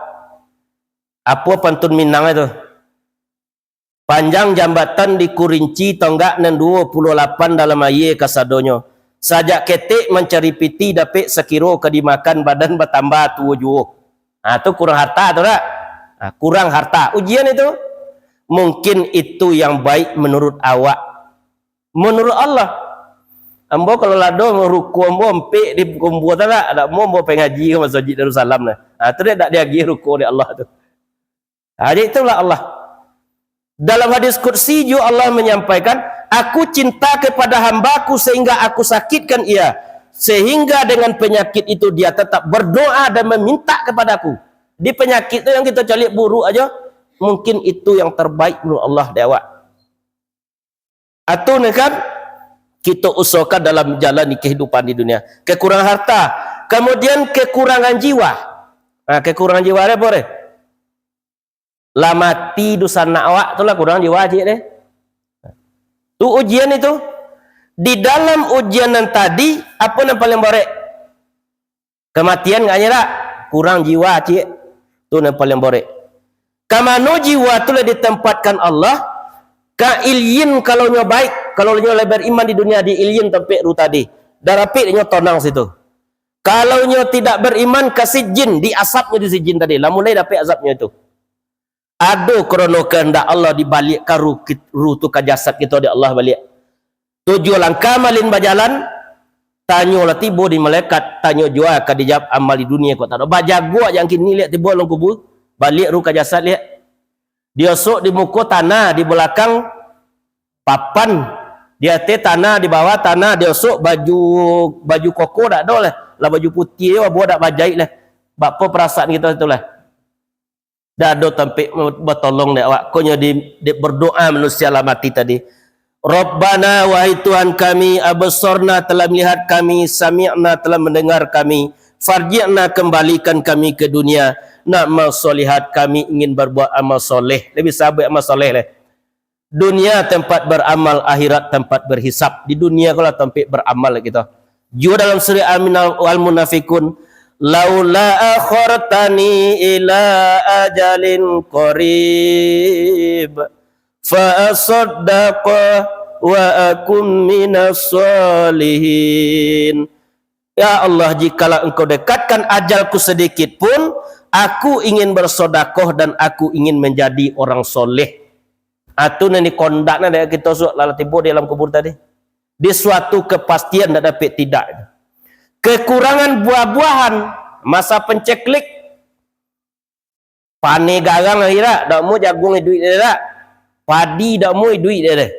Apo pantun Minang itu? Panjang jambatan di Kurinci, tonggak nan duo puluah lapan dalam aia kasadonyo. Sajak ketek mancari pitih, dapek sakiro ka dimakan, badan batambah tuo juo. Ha, tu kurang harta tu dak? Ha, kurang harta. Ujian itu. Mungkin itu yang baik menurut awak. Menurut Allah. Ambo kalau lado ruko ambo ampek di kumbua tu dak? Dak mau ambo pai ngaji ka Masajik Darussalam nah. Ha, tu dek dak diagiah ruko dek Allah tu. Ha, jadi itulah Allah. Dalam hadis qudsi juo Allah menyampaikan, "Aku cinta kepada hamba-Ku sehingga Aku sakitkan ia, sehingga dengan penyakit itu dia tetap berdoa dan meminta kepada-Ku." Di penyakit tu yang kito caliak buruk aja, mungkin itu yang terbaik menurut Allah dek awak. Atu ni kan, kito usahakan dalam jalani kehidupan di dunia. Kekurangan harta, kemudian kekurangan jiwa. Ha, kekurangan jiwa dek apo dek? Lah mati dunsanak awak tu lah kurang jiwa ciek deh. Tu ujian itu. Di dalam ujian nan tadi, apo nan paling borek? Kamatian agaknyo dak? Kurang jiwa ciek. Tu nan paling borek. Ka mano jiwa tu lah ditempatkan Allah? Ka illiyin kalau nyo baik, kalau nyo lah beriman di dunia, di illiyin tampek ruh tadi. Darapik nyo tonang situ. Kalau nyo tidak beriman, ka sijjin, di asapnyo di sijjin tadi. Lah mulai dapek azabnyo itu. Ado karano kahandak Allah dibaliakkan ruh kit-, ruh tu ka jasad kito dek Allah baliak. Tujuah langkah malin bajalan, tanyo lah tibo di malaikat, tanyo juo ka dijawab amal di dunia kok tak ado. Bajago jan kini liak tibo dalam kubua, baliak ruh ka jasad liak. Diosok di muko tanah, di balakang papan, di ateh tanah, di bawah tanah, diosok baju, baju koko dak ado lah. Lah baju putiah jo, abuah dak bajaik lah. Bak apo parasaan kito tu lah? Dak ado tampek batolong dek awak. Konyo di, di berdoa manusia lah mati tadi. "Rabbana, wahai Tuhan kami, absarna, telah melihat kami, sami'na, telah mendengar kami, farji'na, kembalikan kami ke dunia, na'mal shalihan, kami ingin berbuat amal soleh." Lebih sabuik amal soleh leh. Dunia tempat beramal, akhirat tempat berhisab. Di dunia ko lah tampek beramal kito. Juo dalam surah Al-Mina-, Al-Munafikun, "Laula akhartani ila ajalin qarib, fa asaddaqa wa akum minas salihin." Ya Allah, jikalau Engkau dekatkan ajalku sedikit pun, aku ingin bersodakoh dan aku ingin menjadi orang soleh. Atu nan dikondak nan dek kito suak lah tibo di alam kubur tadi. Di suatu kepastian ndak dapek tidak. Kekurangan buah-buahan, masa penceklik. Paneh garang lagi dak, dak mau jagung iduik dek dak. Padi dak mau iduik dek deh.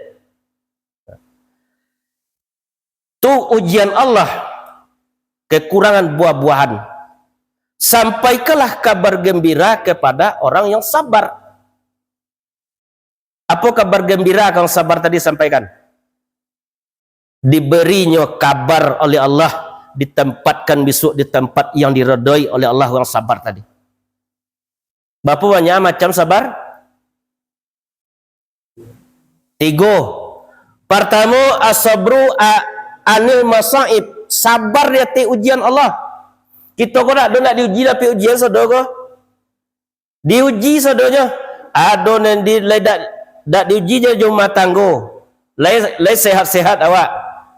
Tu ujian Allah, kekurangan buah-buahan. Sampaikanlah kabar gembira kepada orang yang sabar. Apo kabar gembira kang sabar tadi sampaikan? Diberinyo kabar oleh Allah, ditempatkan bisuak di tempat yang diridai oleh Allah, urang sabar tadi. Bara banyak macam sabar? Tigo. Partamo, as-sabru a-, anil masaib, sabar di ateh ujian Allah. Kito ko dak ado nak diuji dapek ujian sado ko. Diuji sadonyo. Ado nan di, lai dak, dak diuji jo, jo rumah tanggo. Lai, lai sehat-sehat awak.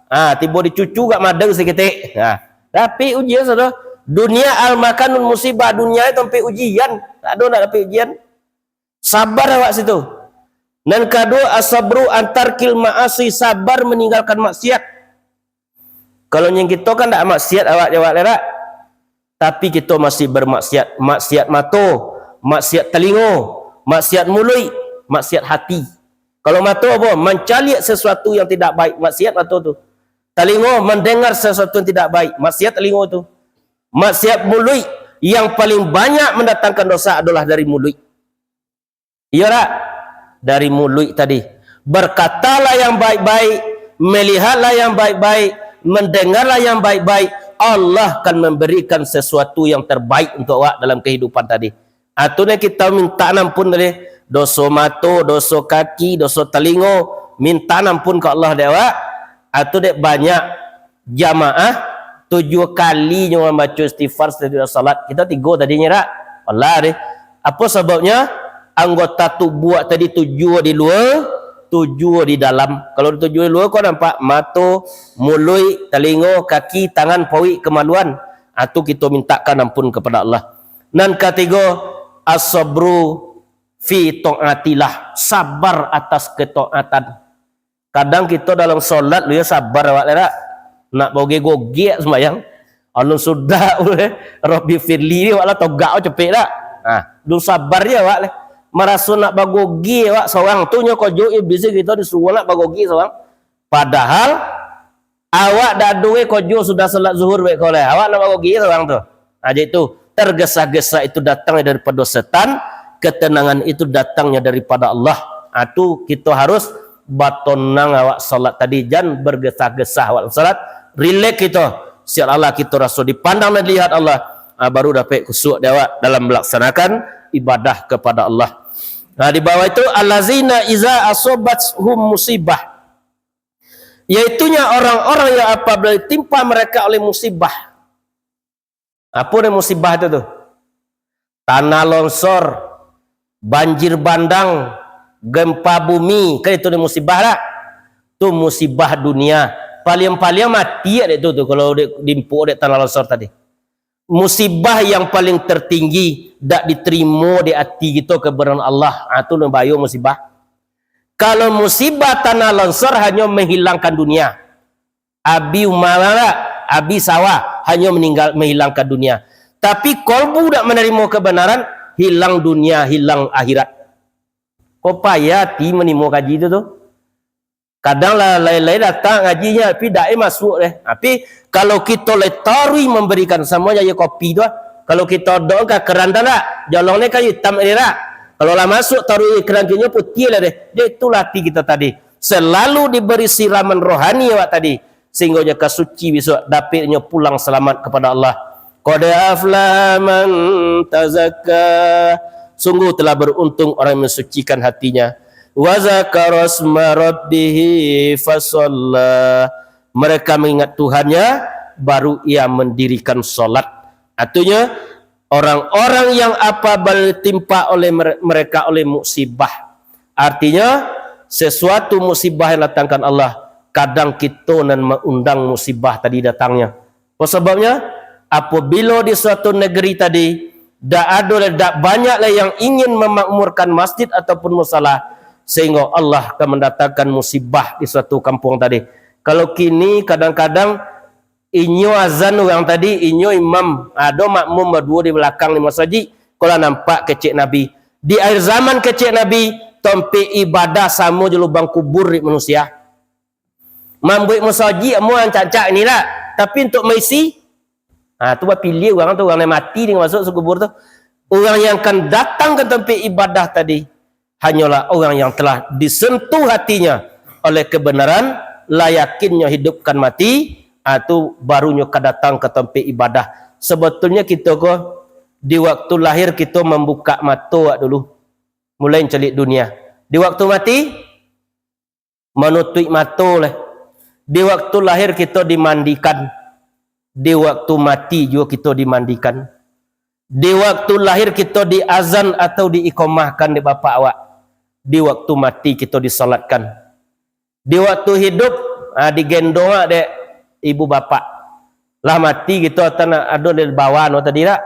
Ha, tibo dicucu gak madang saketek. Ha, dapek ujian sado. Dunia al-makanun musibah, dunia itu tampek ujian. Dak ado nak dapek ujian. Sabar awak situ. Nan kaduo, as-sabru an tarkil ma'asi, sabar maninggalkan maksiat. Kalau nyo kito kan dak maksiat awak jo awak lai dak? Tapi kito masih bermaksiat, maksiat mato, maksiat talingo, maksiat muluik, maksiat hati. Kalau mato apo? Mancaliak sesuatu yang tidak baik, maksiat mato tu. Talingo mandengar sesuatu yang tidak baik, maksiat talingo tu. Maksiat muluik, yang paling banyak mandatangkan dosa adolah dari muluik. Iyo dak? Dari muluik tadi. Berkatalah yang baik-baik, melihatlah yang baik-baik, mendengarlah yang baik-baik. Allah akan memberikan sesuatu yang terbaik untuk awak dalam kehidupan tadi. Atu dek kito minta ampun tadi. Doso mato, doso kaki, doso talingo, minta ampun ka Allah dek awak. Atu dek banyak jamaah tujuah kali nyo mambaco istighfar sasudah salat. Kito tigo tadi nyo dak? Alah deh. Apo sababnyo? Anggota tubuah tadi tujuah di lua, tujuah di dalam. Kalau tujuah di lua, kau nampak mato, muluik, talingo, kaki, tangan, pauik, kamaluan. Atu kito mintakan ampun kepada Allah. Nan katigo, as-sabru fi taatillah, sabar atas ketaatan. Kadang kito dalam solat lu yo sabar awak lai dak? Nak bagogek-gogek sembayang. Alun sudah, Rabbi firli, awak lah togak awak capek dak? Nah, dun sabar je awak lai. Maraso nak bagogek awak sorang tu nyo kojo iblis kito disuruah nak bagogek sorang. Padahal awak dak ado kojo sudah solat zuhur baik ko lai. Awak nak bagogek sorang tu. Nah, jadi tu, tergesa-gesa itu datang daripada setan, ketenangan itu datangnya daripada Allah. Ha, tu kito harus batonang awak salat tadi, jan bergesah-gesah awak salat, rilek kito. Siap Allah kito raso dipandang dan dilihat Allah, ha, baru dapek khusyuk di awak dalam melaksanakan ibadah kepada Allah. Nah, di bawah itu, allazina iza asobathum musibah, yaitunya orang-orang yang apabila ditimpa mereka oleh musibah. Apo nan musibah tu tu? Tanah longsor, banjir bandang, gempa bumi, kan itu nan musibah dak? Tu musibah dunia. Paliang-paliang mati dek tu tu, kalau dek, diimpuk dek tanah longsor tadi. Musibah yang paling tertinggi, dak diterimo di ati kito kebenaran Allah. Ah, tu nan bahayo musibah. Kalau musibah tanah longsor hanyo menghilangkan dunia. Abi umah, abi sawah, hanyo meninggal, menghilangkan dunia. Tapi kolbu dak manarimo kebenaran, hilang dunia, hilang akhirat. Ko payah ati manimo kaji tu tu. Kadang lah lai-lai datang ngajinyo, tapi dak eh masuak deh. Tapi kalau kito lai taruih memberikan samo ayo kopi tu ah. Kalau kito dok ka keran tu dak, jolong ni kan itam ni dak. Kalau lah masuak taruih keran tu nyo putiah lah deh. Jadi itulah ati kito tadi. Selalu diberi siraman rohani awak tadi, sehingga nyo ka suci bisuak, dapek nyo pulang salamat kepada Allah. Qad aflaha man tazakka. Sungguh telah beruntung orang yang mensucikan hatinya. Wa dzakara isma rabbih fa shalla. Mereka mengingat Tuhannya, baru ia mendirikan salat. Artinya, orang-orang yang apabila ditimpa oleh mere-, mereka oleh musibah. Artinya, sesuatu musibah yang datangkan Allah, kadang kito nan maundang musibah tadi datangnya. Apa sababnya? Apabila di suatu negeri tadi, dak ado lai, dak banyak lai yang ingin memakmurkan masjid ataupun musala, sehingga Allah akan mendatangkan musibah di suatu kampung tadi. Kalau kini, kadang-kadang inyo azan urang tadi, inyo imam, ado makmum baduo di balakang di masajik, ko lah nampak kecek Nabi. Di akhir zaman kecek Nabi, tompek ibadah samo jo lubang kubur dek manusia. Mambuek masajik amuah rancak-rancak inilah, tapi untuak maisi, ha, tu bapiliah urang tu, urang nan mati dengan masuak kubur tu. Urang yang akan datang ka tompek ibadah tadi, hanyolah orang yang telah disentuh hatinya oleh kebenaran, lah yakinnyo hidup kan mati, Ah, tu baru nyo ka datang ka tampek ibadah. Sebetulnyo kito ko, di waktu lahir kito mambukak mato awak dulu, mulai mancaliak dunia. Di waktu mati, manutuik mato lai. Di waktu lahir kito dimandikan, di waktu mati juo kito dimandikan. Di waktu lahir kito diazan atau diikomahkan dek bapak awak. Di waktu mati kito disalatkan. Di waktu hidup, ah, digendong awak dek ibu bapak. Lah mati kito, atau nak ado di bawah no tadi tak?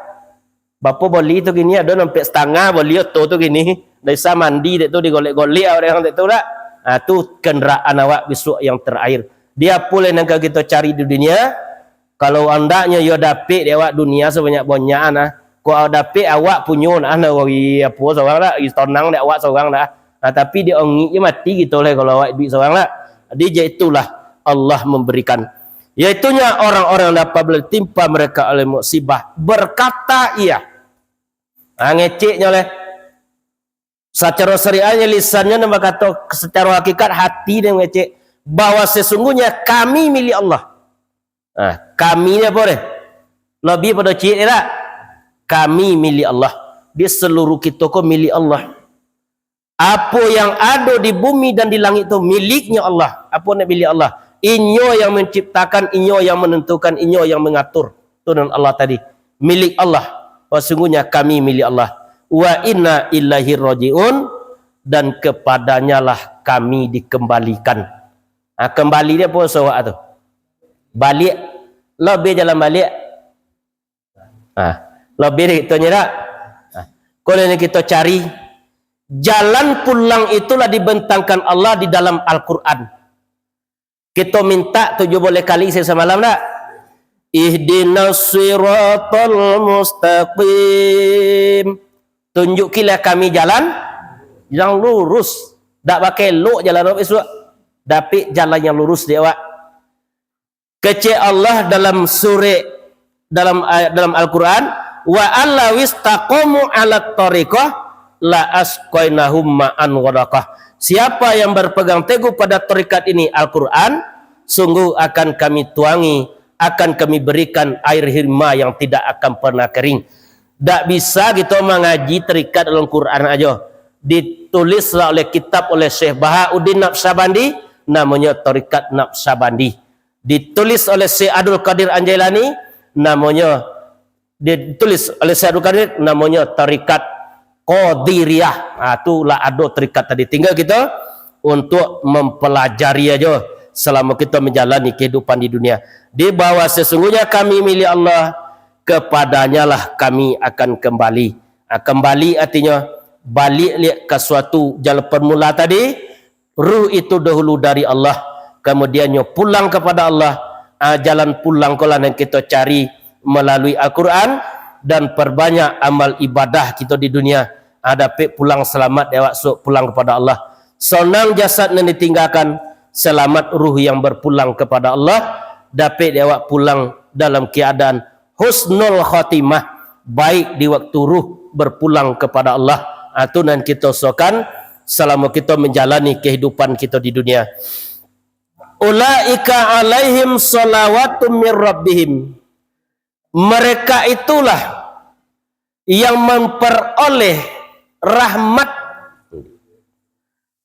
Bapo boli tu kini, ado nampek satangah boli oto tu kini. Dak bisa mandi dek tu, digolek-golek awak dek tu tak? Ah, tu kendaraan awak bisuak yang terakhir. Di apo lai nan ka kito cari di dunia? Kalau andaknyo yo dapek dek awak dunia sabanyak-banyak nah. Kok awak dapek awak punyo nah, nah, wari apo sorang dak, tonang dek awak sorang dah. Nah, tapi di ongik je mati kito lah kalau awak duit sorang lah. Jadi, je itulah Allah memberikan. Yaitunya orang-orang yang apabila ditimpa mereka oleh musibah, berkata ia. Ha, ngeceknyo leh. Sacaro syariahnya lisannyo nan bakato, sacaro hakikat hati dia mangecek, bahwa sesungguhnya kami milik Allah. Ah, kami ni apo deh? Lebih pada cik ni tak? Kami milik Allah. Di seluruh kita ko milik Allah. Apo yang ado di bumi dan di langit tu miliknya Allah. Apo nak milik Allah? Inyo yang menciptakan, inyo yang menentukan, inyo yang mengatur. Tu nan Allah tadi. Milik Allah. Sesungguhnya kami milik Allah. Wa inna ilaihi raji'un, dan kepadanyalah kami dikembalikan. Ha, kembali dia apa sawak tu? Balik. Lebih jalan balik. Ha, lebih dari itu nyo tak? Ha. Kalau ini kita cari, jalan pulang itulah dibentangkan Allah di dalam Al-Quran. Kita minta tujuh boleh kali sehari samalam tak? Ihdinas siratal mustaqim. Tunjukilah kami jalan yang lurus. Dak pakai lok jalan awak isuak. Dapik jalan yang lurus di awak. Kecek Allah dalam surek, dalam ayat, dalam Al-Quran, "Wa allawistaqamu ala tariqah la asqainahum ma'an ghadaqah." Siapa yang berpegang teguh pada tarikat ini, Al-Quran, sungguh akan kami tuangi, akan kami berikan air hirma yang tidak akan pernah kering. Dak bisa kita mangaji tarikat dalam Quran aja. Ditulis lah oleh kitab oleh Syekh Bahauddin Naqsyabandi, namanya tarikat Naqsyabandi. Ditulis oleh Syekh Abdul Qadir Anjailani, namonyo, ditulis oleh Syekh Abdul Qadir, namonyo tarikat Qadiriyah. Ha, tu lah ado tarikat tadi. Tinggal kita untuk mempelajari aja selama kita menjalani kehidupan di dunia. Di bahwa sesungguhnya kami milik Allah, kepadanyalah kami akan kembali. Ha, kembali artinya balik liak ka suatu jalan permula tadi, ruh itu dahulu dari Allah, kemudiannyo pulang kepada Allah. Ah, jalan pulang ko lah nan kito cari malalui Al-Quran, dan perbanyak amal ibadah kito di dunia. Ah, dapik pulang salamat dek awak suok pulang kepada Allah. Sonang jasad nan ditinggakan, salamat ruh yang berpulang kepada Allah, dapik dek awak pulang dalam keadaan husnul khatimah, baik di waktu ruh berpulang kepada Allah. Ah, tu nan kito sokan salamo kito menjalani kehidupan kito di dunia. Ulaika alaihim salawatum mir rabbihim. Mereka itulah yang memperoleh rahmat.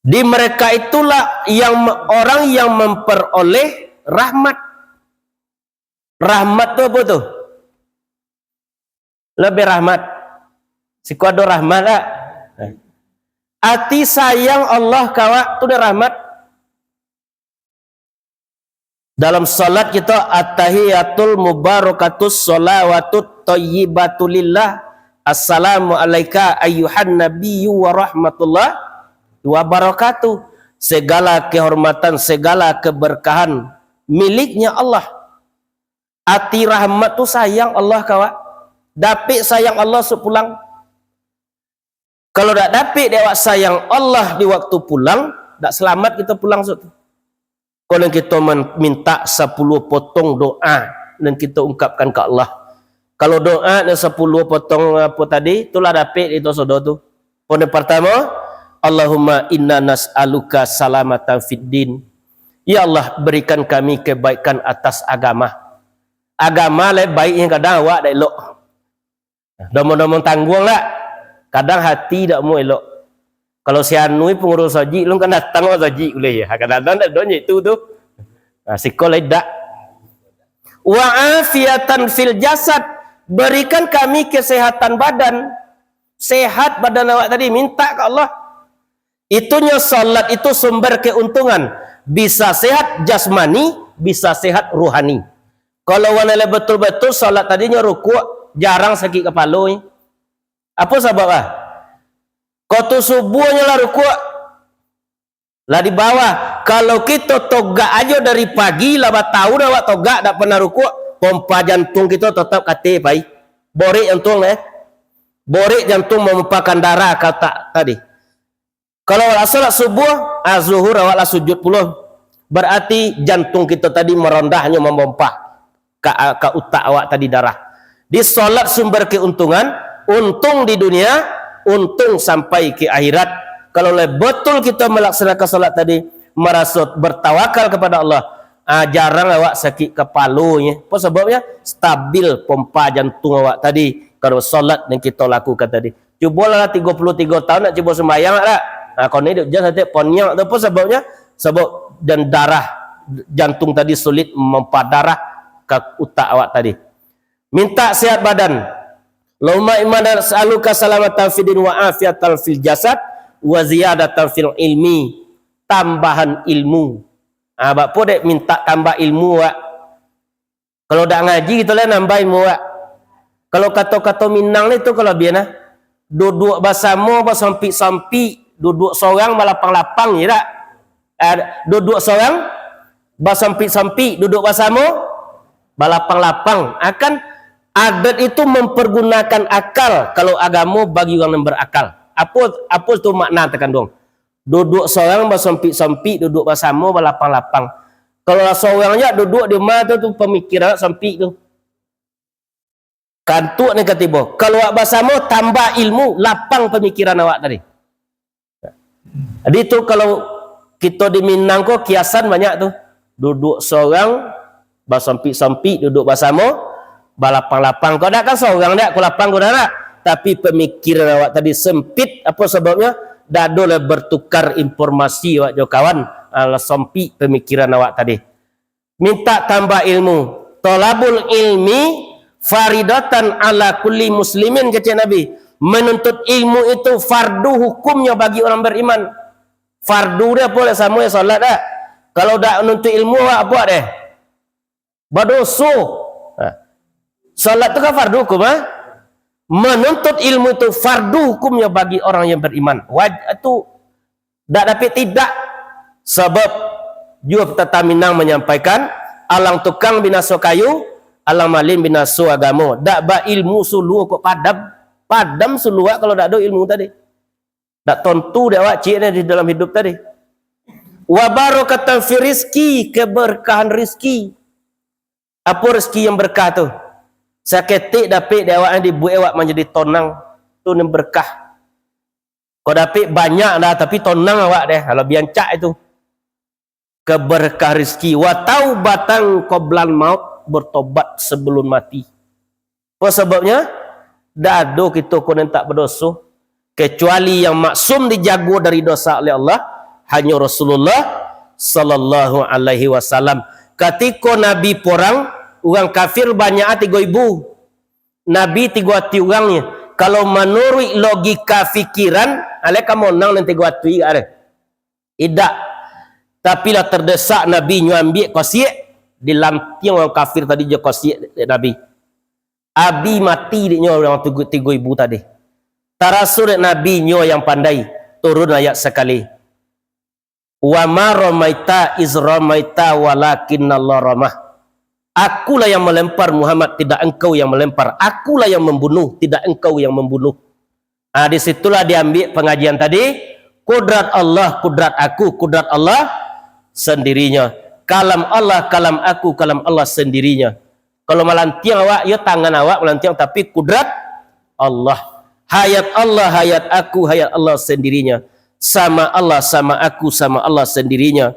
Di mereka itulah yang me-, orang yang memperoleh rahmat. Rahmat tu apa tu? Lebih rahmat. Siko ado rahmat tak? Ati sayang Allah ka awak tu dah rahmat. Dalam salat kita, "Attahiyatul mubarakatus shalawatut thayyibatu lillah. Assalamu alaika ayyuhan nabiyyu wa rahmatullah wa barakatuh." Segala kehormatan, segala keberkahan miliknya Allah. Ati rahmat tu sayang Allah ka awak. Dapik sayang Allah suok pulang. Kalau dak dapik dek awak sayang Allah di waktu pulang, dak selamat kito pulang suok tu. Kalau kito men-, minta sapuluah potong doa nan kito ungkapkan ka Allah. Kalau doa nan sapuluah potong apo tadi, tu lah dapik kito sodo tu. Poin yang partamo, "Allahumma inna nas'aluka salamatan fid din, Ya Allah, berikan kami kebaikan atas agama. Agama lai baik, yang kadang awak dak elok. Domong-domong tangguang lah. Kadang hati dak mau elok. Kalau si Anu ni pengurus sajik, lu kan datang awak sajik uleh ya. Kadang-kadang dak donyo itu tu. Nah, siko lai dak. Wa afiatan fil jasad, berikan kami kesehatan badan. Sehat badan awak tadi, minta ke Allah. Itunyo salat itu sumber keuntungan. Bisa sehat jasmani, bisa sehat ruhani. Kalau wan lai betul-betul salat tadinyo rukuk, jarang sakik kapalo. Apo sabab ah? Kau tu subuahnyo lah rukuk, lah di bawah. Kalau kito togak ajo dari pagi, lah batahun awak togak, dak pernah rukuk, pompa jantung kito tetap kateh pai. Borek jantung, eh. Borek jantung memompakan darah ka utak tadi. Kalau awak salat subuah, ah, zuhur awak lah sujud pulo. Berarti jantung kito tadi merondahnyo memompa ka, ka utak awak tadi darah. Di salat sumber keuntungan, untung di dunia, untung sampai ke akhirat. Kalau lah betul kito melaksanakan salat tadi, maraso bertawakal kepada Allah, ah, jarang awak sakik kapalo nyo. Apo sababnyo? Stabil pompa jantung awak tadi, kalau salat yang kito lakukan tadi. Cubolah tigo puluah tigo tahun nak cubo sumbayang dak? Ha, kau ni duduk jan satik ponyo tu. Apo sababnyo? Sabab dan darah jantung tadi sulit mempadarah ka utak awak tadi. Minta sehat badan. Allahumma inna nas'aluka salamatan fid din wa afiatan fil jasad wa ziyadatan fil ilmi. Tambahan ilmu. Ah, bak po dek minta tambah ilmu, wak? Kalau dak ngaji, kito lah nambah ilmu, wak. Kalau kato-kato Minang ni tu, kalau bian ah, duduak basamo basompik-sompik, duduak sorang balapang-lapang, ya dak? Ah, duduak sorang basompik-sompik, duduak basamo balapang-lapang. Akan adat itu mempergunakan akal, kalau agamo bagi urang nan berakal. Apo, apo tu makna takanduang? Duduak sorang basompik-sompik, duduak basamo balapang-lapang. Kalau lah sorang ja duduak di rumah tu, tu pamikiran sompik tu. Kantuak ni katibo. Kalau awak basamo, tambah ilmu, lapang pamikiran awak tadi. Jadi tu kalau kito di Minang ko kiasan banyak tu. Duduak sorang, basompik-sompik, duduak basamo, balapang-lapang. Kok dak kan sorang dak, kok lapang kok dak. Tapi pamikiran awak tadi sempit, apo sababnyo? Dak ado lah bertukar informasi awak jo kawan, alah sompik pamikiran awak tadi. Minta tambah ilmu. Thalabul ilmi faridatan ala kulli muslimin, kecek Nabi. Menuntut ilmu itu fardu hukumnyo bagi orang beriman. Fardu dia apo dak samo jo salat dak? Kalau dak nuntut ilmu, awak buek deh. Badoso. Ha. Salat tu kan fardu hukum, ha? Menuntut ilmu itu fardu hukumnyo bagi orang yang beriman. Waj-, tu dak dapek tidak. Sabab juo pepatah Minang manyampaikan, alang tukang binaso kayu, alang malin binaso agamo. Dak bailmu suluah kok padam. Padam suluah kalau dak ado ilmu tadi. Dak tontu dek awak ciek ni di dalam hidup tadi. Wa barakatan fi rizki, keberkahan rizki. Apo rizki yang berkah tu? Saketek dapek dek awak, dibuek awak manjadi tonang. Tu nan berkah. Kok dapek banyak dah, tapi tonang awak deh, kalau biancak itu. Keberkah rizki. Wa taubatan qoblal maut, bertobat sebelum mati. Apo sababnyo? Dak ado kito ko nan tak badoso, kecuali yang maksum dijago dari dosa oleh Allah, hanyo Rasulullah sallallahu alaihi wasallam. Katiko Nabi porang, urang kafir banyak tigo ibu. Nabi tigo ati urangnyo. Kalau manuruik logika fikiran, alai ka monang nan tigo ati agak deh. Idak. Tapi lah terdesak Nabi nyo ambiak kosiak, dilantiang urang kafir tadi jo kosiak dek Nabi. Abi mati dek nyo urang tigo, tigo ibu tadi. Taraso dek Nabi nyo yang pandai, turun ayat sakali. Wa ma ramaita iz ramaita walakinnallaha ramah. Akulah yang melempar Muhammad, tidak engkau yang melempar. Akulah yang membunuh, tidak engkau yang membunuh. Ah, di situlah diambiak pangajian tadi, kudrat Allah, kudrat aku, kudrat Allah sendirinya. Kalam Allah, kalam aku, kalam Allah sendirinya. Kalau malantiang awak, yo tangan awak malantiang, tapi kudrat Allah. Hayat Allah, hayat aku, hayat Allah sendirinya. Sama Allah, sama aku, sama Allah sendirinya.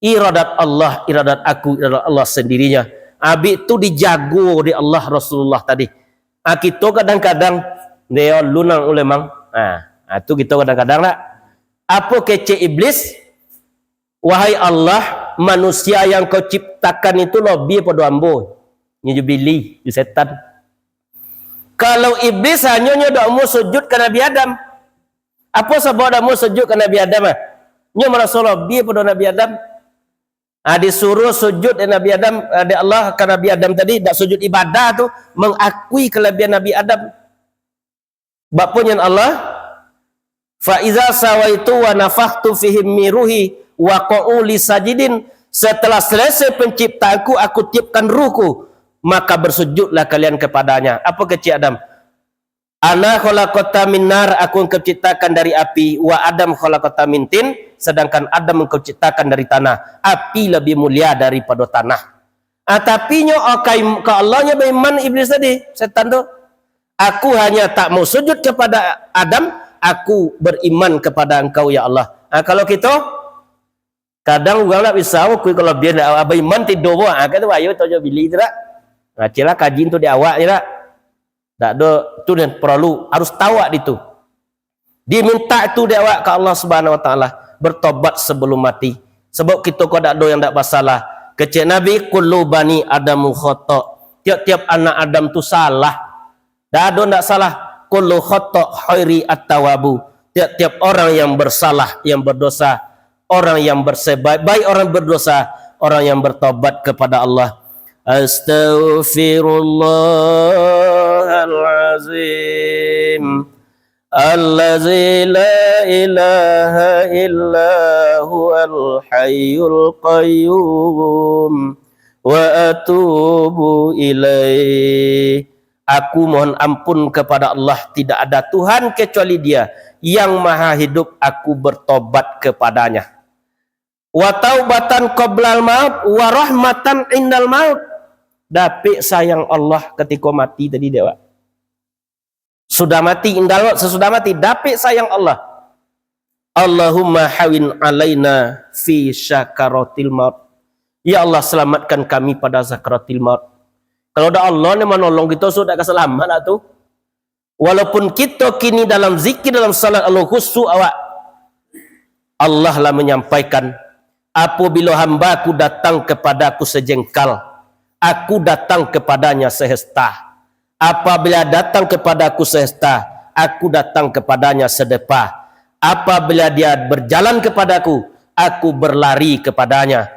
Iradat Allah, iradat aku, iradat Allah sendirinya. Abih tu dijago dek Allah Rasulullah tadi. Ah, kito kadang-kadang, "Deo lu nang ulemang." Ah, ah, tu kito kadang-kadang nak. Apo kecek iblis? "Wahai Allah, manusia yang Kau ciptakan itu lobih pado ambo." Nyo jubili, jo setan. Kalau iblis hanyo nyo dak mau sujud ka Nabi Adam. Apo sabab dak mau sujud ka Nabi Adam, ah? Nyo maraso lobih pado Nabi Adam. Ah, disuruh sujud dek Nabi Adam, ah, dek Allah ka Nabi Adam tadi, dak sujud ibadah tu, mengakui kelebihan Nabi Adam. Bak punyan Allah, "Fa iza sawaitu wa nafakhtu fihim min ruhi wa qa'u li sajidin." Setelah selesai penciptaanku, aku tiupkan ruhku, maka bersujudlah kalian kepadanya. Apo kecek Adam? "Ana khalaqta min nar, aku engkau ciptakan dari api, wa Adam khalaqta min tin, sedangkan Adam engkau ciptakan dari tanah. Api lebih mulia daripado tanah." Ah, tapi nyo, oh, ka im-, ka Allah nyo baiman iblis tadi, setan tu. "Aku hanya tak mau sujud kepada Adam, aku beriman kepada Engkau, ya Allah." Ah, kalau kito, kadang urang ndak bisa, oh, kui kalau bian ndak baiman tido, ah, kan tu ayo tonyo bili tu dak. Nah, celah kaji tu di awak je dak. Dak ado, tu nan paralu, harus tahu awak ditu. Diminta tu dek awak ka Allah Subhanahu Wa Taala, bertobat sebelum mati. Sebab kito ko dak ado yang dak basalah. Kecek Nabi, "Kullu bani Adamu khoto." Tiap-tiap anak Adam tu salah. Dak ado ndak salah. "Kullu khoto khairi at-tawabu." Tiap-tiap orang yang bersalah, yang berdosa, orang yang bersebaik-baik orang berdosa, orang yang bertobat kepada Allah. Astaghfirullahalazim. Allazi la ilaha illa huwal hayyul qayyum. Wa atubu ilaih. Aku mohon ampun kepada Allah, tidak ada Tuhan kecuali Dia yang Maha Hidup, aku bertobat kepada-Nya. Wa taubatan qoblal maut, wa rahmatan indal maut. Dapek sayang Allah katiko mati tadi dek awak. Sudah mati, indal maut, sasudah mati, dapek sayang Allah. Allahumma hawin alaina fi sakaratil maut. Ya Allah, selamatkan kami pada sakaratil maut. Kalau dak Allah nan manolong kito, so dak ka salamat lah tu. Walaupun kito kini dalam zikir, dalam salat, Allah khusyuk awak. Allah lah menyampaikan, "Apabila hamba-Ku datang kepada-Ku sejengkal, Aku datang kepadanya sehasta. Apabila datang kepada-Ku sehasta, Aku datang kepadanya sedepa. Apabila dia berjalan kepada-Ku, Aku berlari kepadanya.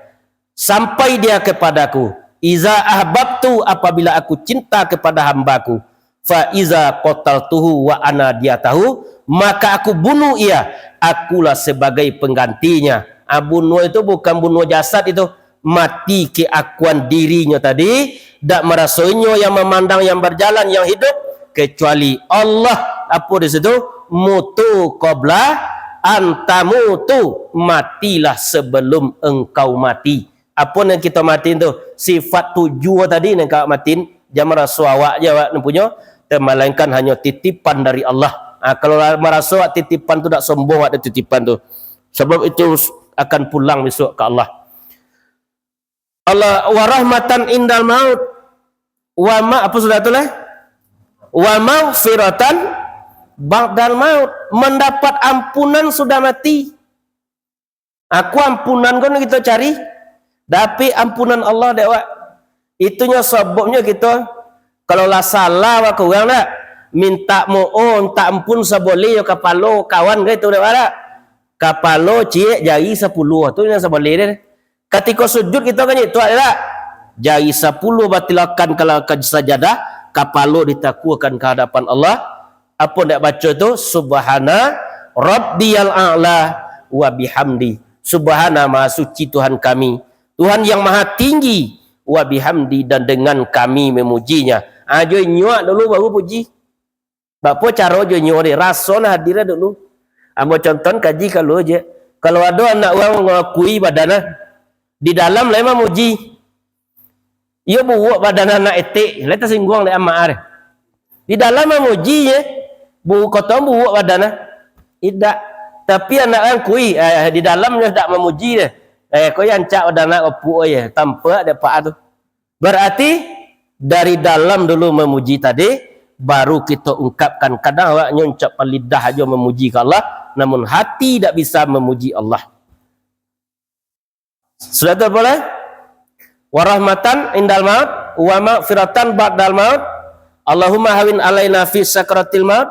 Sampai dia kepada-Ku. Iza ahbabtu, apabila Aku cinta kepada hamba-Ku, fa iza qataltuhu wa ana diyatahu, maka Aku bunuh ia, Akulah sebagai penggantinya." Ah, bunuh itu bukan bunuh jasad itu, mati keakuan dirinyo tadi, dak maraso inyo yang memandang, yang berjalan, yang hidup, kecuali Allah. Apo di situ? "Mutu qabla an tamutu," matilah sebelum engkau mati. Apo nan kito matiin tu? Sifat tujuah tadi nan ka awak matiin, jan maraso awak je awak nan punyo, malainkan hanyo titipan dari Allah. Ha, kalau lah maraso awak titipan tu, dak sombong awak dek titipan tu. Sabab itu akan pulang besok ka Allah. Allah, wa rahmatan indal maut. Wa ma-, apa sudah tu lah? Wa maghfiratan ba'dal maut. Mendapat ampunan sudah mati. Aku ampunan ko nan kito cari, dapek ampunan Allah dek awak. Itunyo sababnyo kito, kalau lah salah awak ka urang dak, mintak maoh, mintak ampun saboleh jo kapalo kawan ka itu dek awak dak? Kapalo ciek, jari sapuluah, tu nan saboleh deh. Katiko sujud kito kan itu dak? Jari sapuluah batilakan kalau ka sajadah, kapalo ditakuakan ka hadapan Allah. Apo ndak baco tu? "Subhana rabbiyal a'la wa bihamdi." Subhana, maha suci Tuhan kami. Tuhan yang maha tinggi, wa bihamdi, dan dengan kami memujinya. Ah, jo inyo dulu baru puji. Bapo caro jo inyo deh, raso nah hadir dulu. Ambo contoh kaji kalau je. Kalau ado anak urang mangakui badan nah, di dalam lai mamuji. Iyo buruak badan anak etek, lai tasingguang dek amak ah. Di dalam mamuji je, bu-, koto buruak badan ah. Idak. Tapi anak urang kui, eh, di dalam nyo dak mamuji deh. Eh, ko yang cak udah nak opuk aja, tampak dek Pak tu. Berarti dari dalam dulu memuji tadi, baru kita ungkapkan. Kadang awak nyoncap lidah aja memuji ke Allah, namun hati tidak bisa memuji Allah. Sudah tu boleh? Warahmatan indal maut, wa maghfiratan ba'dal maut. Allahumma hawin alaina fi sakratil maut,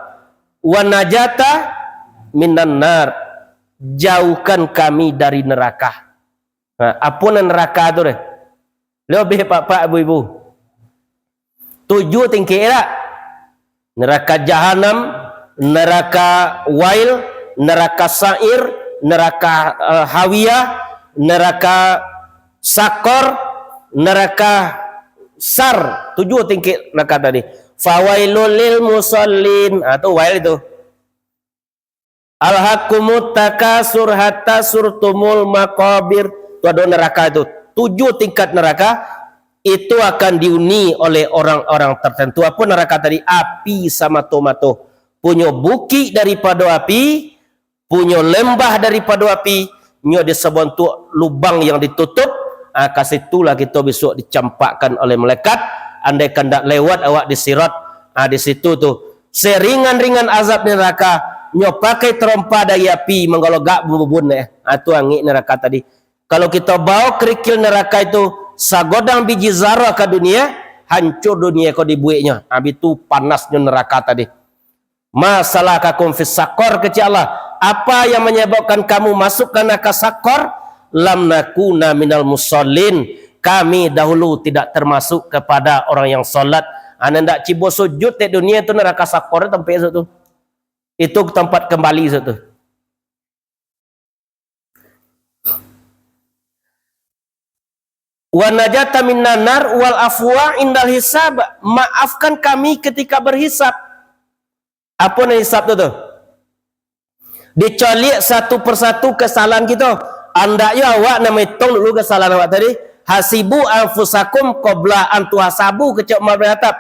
wa najata minan nar. Jauhkan kami dari neraka. Nah, apo nan neraka tu deh? Lebih pak-pak ibu-ibu. Tujuh tingkik tak? Neraka jahanam, neraka wail, neraka sa'ir, neraka, eh, hawiyah, neraka sakor, neraka sar. Tujuh tingkik neraka tadi. Fawailul lil musallin. Ah, tu wail itu. Alhakumut takasur hatta surtumul makabir. Tu ada neraka itu. Tujuh tingkat neraka itu akan dihuni oleh orang-orang tertentu. Apa neraka tadi? Api samato-mato. Punyo bukik daripado api, punyo lembah daripado api, nyo di sabantuk lubang yang ditutup, ah, ka situlah kito besok dicampakkan oleh malaikat, andai kandak lewat awak di sirat, ah, di situ tu, seringan-ringan azab di neraka, nyo pakai terompa dari api, manggologak bubun, eh. Ah, tu angik neraka tadi. Kalau kito bawa kerikil neraka itu, sagodang biji zarah ka dunia, hancur dunia ko dibueknyo. Habis tu panasnyo neraka tadi. Ma salakakum fis saqar, kecek Allah. Apa yang menyebabkan kamu masuk ke neraka Sakor? Lam nakuna minal musallin. Kami dahulu tidak termasuk kepada orang yang salat. Anak ndak cibo sujud di dunia tu, neraka Sakor tampek tu. Itu tempat kembali tu. Wa najata minan nar wal afwa indal hisab. Maafkan kami ketika berhisab. Apa nan hisab tu tu? Dicaliak satu persatu kesalahan kito. Andak yo awak nan maitong dulu kesalahan awak tadi. Hasibu anfusakum qabla an tuhasabu, kecek Umar bin Khattab.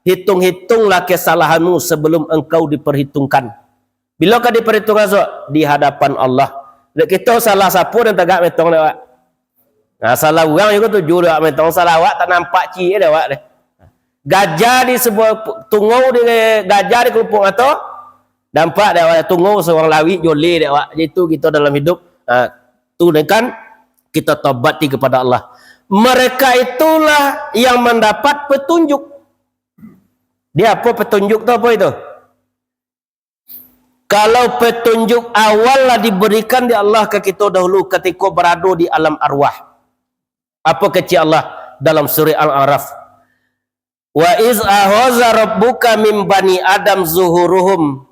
Hitung-hitunglah kesalahanmu sebelum engkau diperhitungkan. Bilo ka diparhitungkan esok? Di hadapan Allah. Dek kito salah sapo nan tagak metong dek awak? Nah, salah urang jugo tuju dek awak metong, salah awak tak nampak ciek dek awak deh. Gajah di sebuah tungau di gajah di kelompok mato, nampak dek awak tungau seorang lawik joleh dek awak. Jadi tu kito dalam hidup, ha, tu kan kita tobati kepada Allah. Mereka itulah yang mendapat petunjuk. Dia apa petunjuk tu apa itu? Kalau petunjuk awal lah diberikan di Allah ka kito dahulu katiko barado di alam arwah. Apa kecek Allah dalam surah Al-A'raf? Wa iz ahaza rabbuka min bani Adam zuhuruhum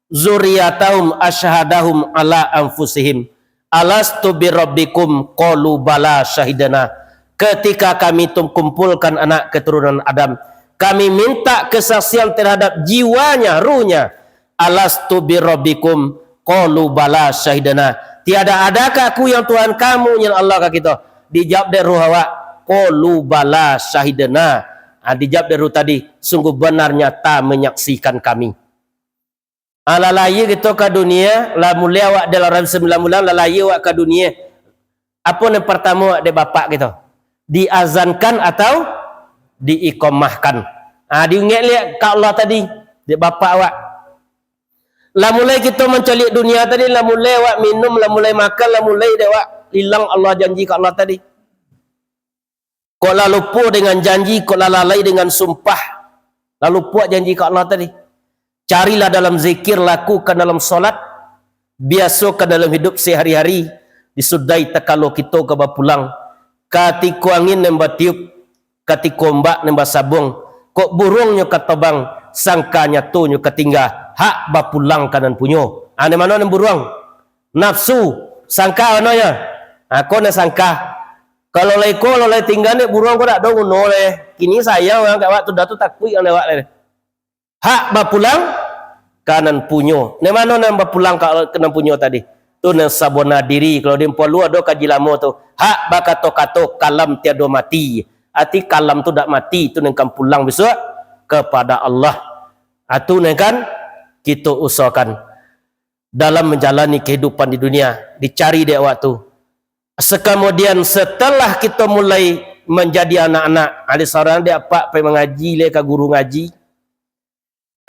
zuriyatahum asyhadahum ala anfusihim alastu birabbikum qalu bala syahidana. Ketika kami tu kumpulkan anak keturunan Adam, kami minta kesaksian terhadap jiwanya, ruhnya. Alastu birabbikum? Qalu bala syahidana. Tiada adakah Aku yang Tuhan kamu, nyan Allah ka kito? Dijawab dek ruh awak, qalu bala syahidana. Ah, dijawab dek ruh tadi, sungguh benar nyata menyaksikan kami. Ah, lah lahia kito ka dunia, lah mulai awak dalam rahim sambilan bulan, lah lahia awak ka dunia. Apo nan partamo dek bapak kito? Diazankan atau diiqamahkan? Ah, diingek liak ka Allah tadi, dek bapak awak. Lah mulai kito mancaliak dunia tadi, lah mulai awak minum, lah mulai makan, lah mulai dek awak ilang Allah janji ka Allah tadi. Kok lah lupo dengan janji, kok lah lalai dengan sumpah. Lah lupo janji ka Allah tadi. Carilah dalam zikir, lakukan dalam solat, biasokan dalam hidup sehari-hari, disudahi takalo kito ka bapulang. Katiko angin nan batiup, katiko ombak nan basabuang, kok buruangnyo ka tobang, sangka nyatonyo ka tingga, hak bapulang ka nan punyo. Ah, nan mano nan buruang? Nafsu, sangka mano nyo? Ah, ko nan sangka. Kalau lai ko, kalau lai tingga ni buruang ko dak ado guno lai. Kini sayang urang ka awak tu, dah tu takuik urang dek awak lai. Hak bapulang ka nan punyo. Nan mano nan bapulang ka, ka nan punyo tadi? Tu nan sabana diri. Kalau di Empu Alu ado kaji lamo tu. Hak bakato-kato, kalam tiado mati. Arti kalam tu dak mati, tu nan kan pulang bisuak kepada Allah. Ah, tu nan kan kito usahakan dalam manjalani kahidupan di dunia. Dicari dek awak tu. Sakamudian, setelah kito mulai manjadi anak-anak, ado surang dek apak pai mangaji lai ka guru ngaji.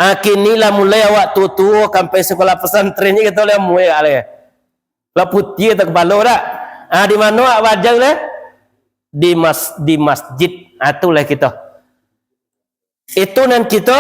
Ah, kini lah mulai awak tuo-tuo, sampai sekolah pesantren ni kito lah mulai lah. Lah putiah tak kapalo dak? Ah, di mano awak bajau lah? Di mas-, di masjid. Ah, tu lah kito. Itu nan kito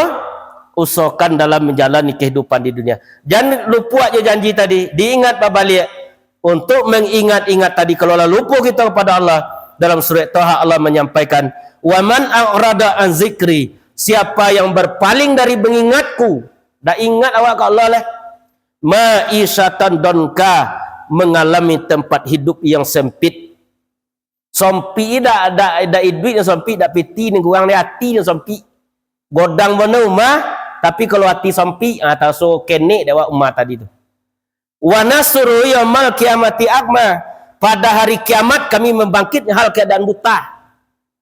usahakan dalam manjalani kahidupan di dunia. Jan lupo jo janji tadi, diingat babaliak. Untuk mangingat-ingat tadi, kalau lah lupo kito kapado Allah, dalam surat Taha Allah manyampaikan, "Wa man a'rada an zikri," siapa yang berpaling dari mangingatku, dak ingat awak ka Allah lah, "ma'isyatan donka," mangalami tempat hidup yang sempit. Sompik dak, dak, dak iduik nan sompik, dak piti nan kurang, dak ati nan sompik. Godang bana umah, tapi kalau ati sompik, ah, taso kenek dek awak umah tadi tu. "Wa nahsyuruhu yaumal qiyamati a'ma." Pada hari kiamat kami mambangkik hal keadaan buta.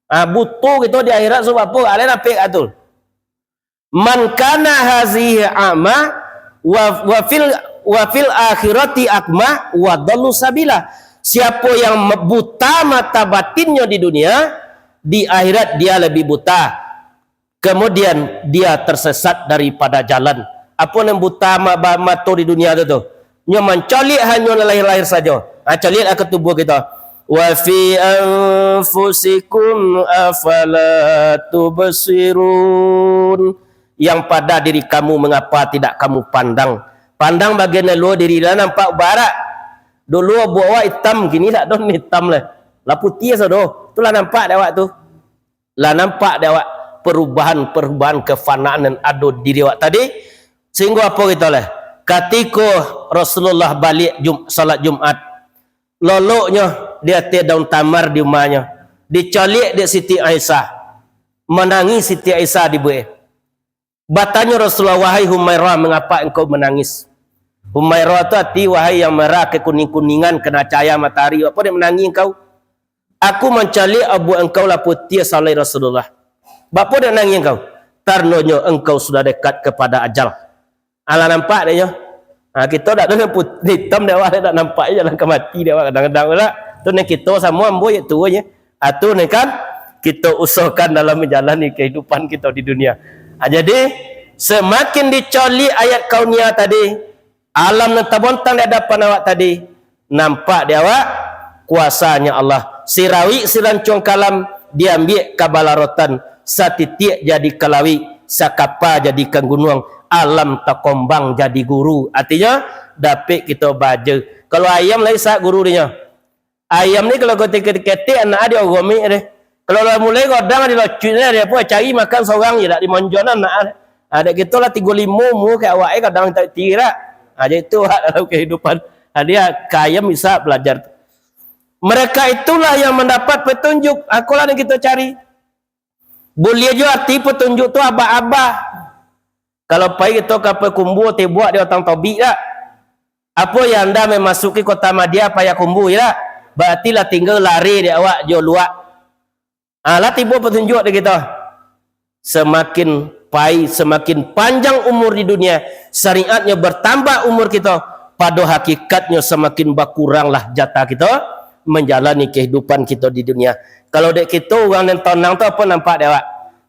Ah, buto kito di akhirat, sabab apo? Alai napek atul. "Man kana hazihi a'ma wa, wa fil, wa fil akhirati a'ma wa dhallu sabila." Siapo yang me-, buta mata batinnyo di dunia, di akhirat dia lebih buta. Kemudian dia tersesat daripada jalan. Apo nan buta ma-, ba-, mato di dunia tu, tu? Nyo mancaliak hanyo nan lahir-lahir sajo. Ha, caliaklah ka tubuah kito. "Wa fi anfusikum afala tubsirun." Yang pada diri kamu, mengapa tidak kamu pandang? Pandang bagian luar diri lah nampak barak. Dulu buah awak itam, kini dak ado itam lah. Lah putiah sudah. Tu lah nampak dek awak tu. Lah nampak dek awak perubahan-perubahan kefanaan nan ado di diri awak tadi. Sehingga apo kito lah? Katiko Rasulullah baliak Jum-, salat Jumat, loloknyo di ateh daun tamar di umahnyo, dicaliak dek Siti Aisyah, manangih Siti Aisyah dibuek. Batanyo Rasulullah, "Wahai Humairah, mengapa engkau menangis?" Humairah tu arti, "Wahai yang merah kekuning-kuningan, kena cahaya matahari, apo dek manangih engkau?" "Aku mancaliak abuak engkau lah putiah salai Rasulullah." "Baapo dek nangih engkau?" "Karnonyo engkau sudah dekat kepada ajal." Alah nampak dek nyo. Ha, kito dak ado nan put-, itam dek awak, dak nampak je jalan ka mati dek awak kadang-kadang tu lah. Tu nan kito samo ambo je tu je. Ha, tu nan kan kito usahakan dalam manjalani kahidupan kito di dunia. Ha, jadi, samakin dicaliak ayat kauniyah tadi, alam nan tabontang di adapan awak tadi, nampak di awak kuasanyo Allah. Sirawik sirancuang kalam diambiak ka balarotan, satitiak jadikan lawik, sakapa jadikan gunuang, alam takombang jadi guru. Artinyo, dapek kito baaja. Kalau ayam lai sak guru dinyo. Ayam ni kalau ketek-ketek anak dia gomik deh. Kalau lah mulai godang di locuik ni, dia pun cari makan sorang je, dak dimonjonan anak. Ha, dek kito lah tigo limo umua ka awak, eh, kadang tak tira. Ha, jadi tu hak dalam kehidupan. Ha, dia ka ayam bisa belajar. Mereka itulah yang mendapat petunjuk. Akolah yang kita cari. Buliah jo arti petunjuk tu abah-abah. Kalau pai kito ka Payakumbuah, tibuak di Batang Tobik dak? Apo yang anda memasuki kota Madya Payakumbuah dak? Berarti lah tingga lari di awak jo luak. Ah, lah tibo petunjuk di kito. Samakin pai, samakin panjang umur di dunia, syariatnyo bertambah umur kito, pado hakikatnyo samakin bakuranglah jatah kito manjalani kehidupan kito di dunia. Kalau dek kito, urang nan tonang tu apo nampak dek awak?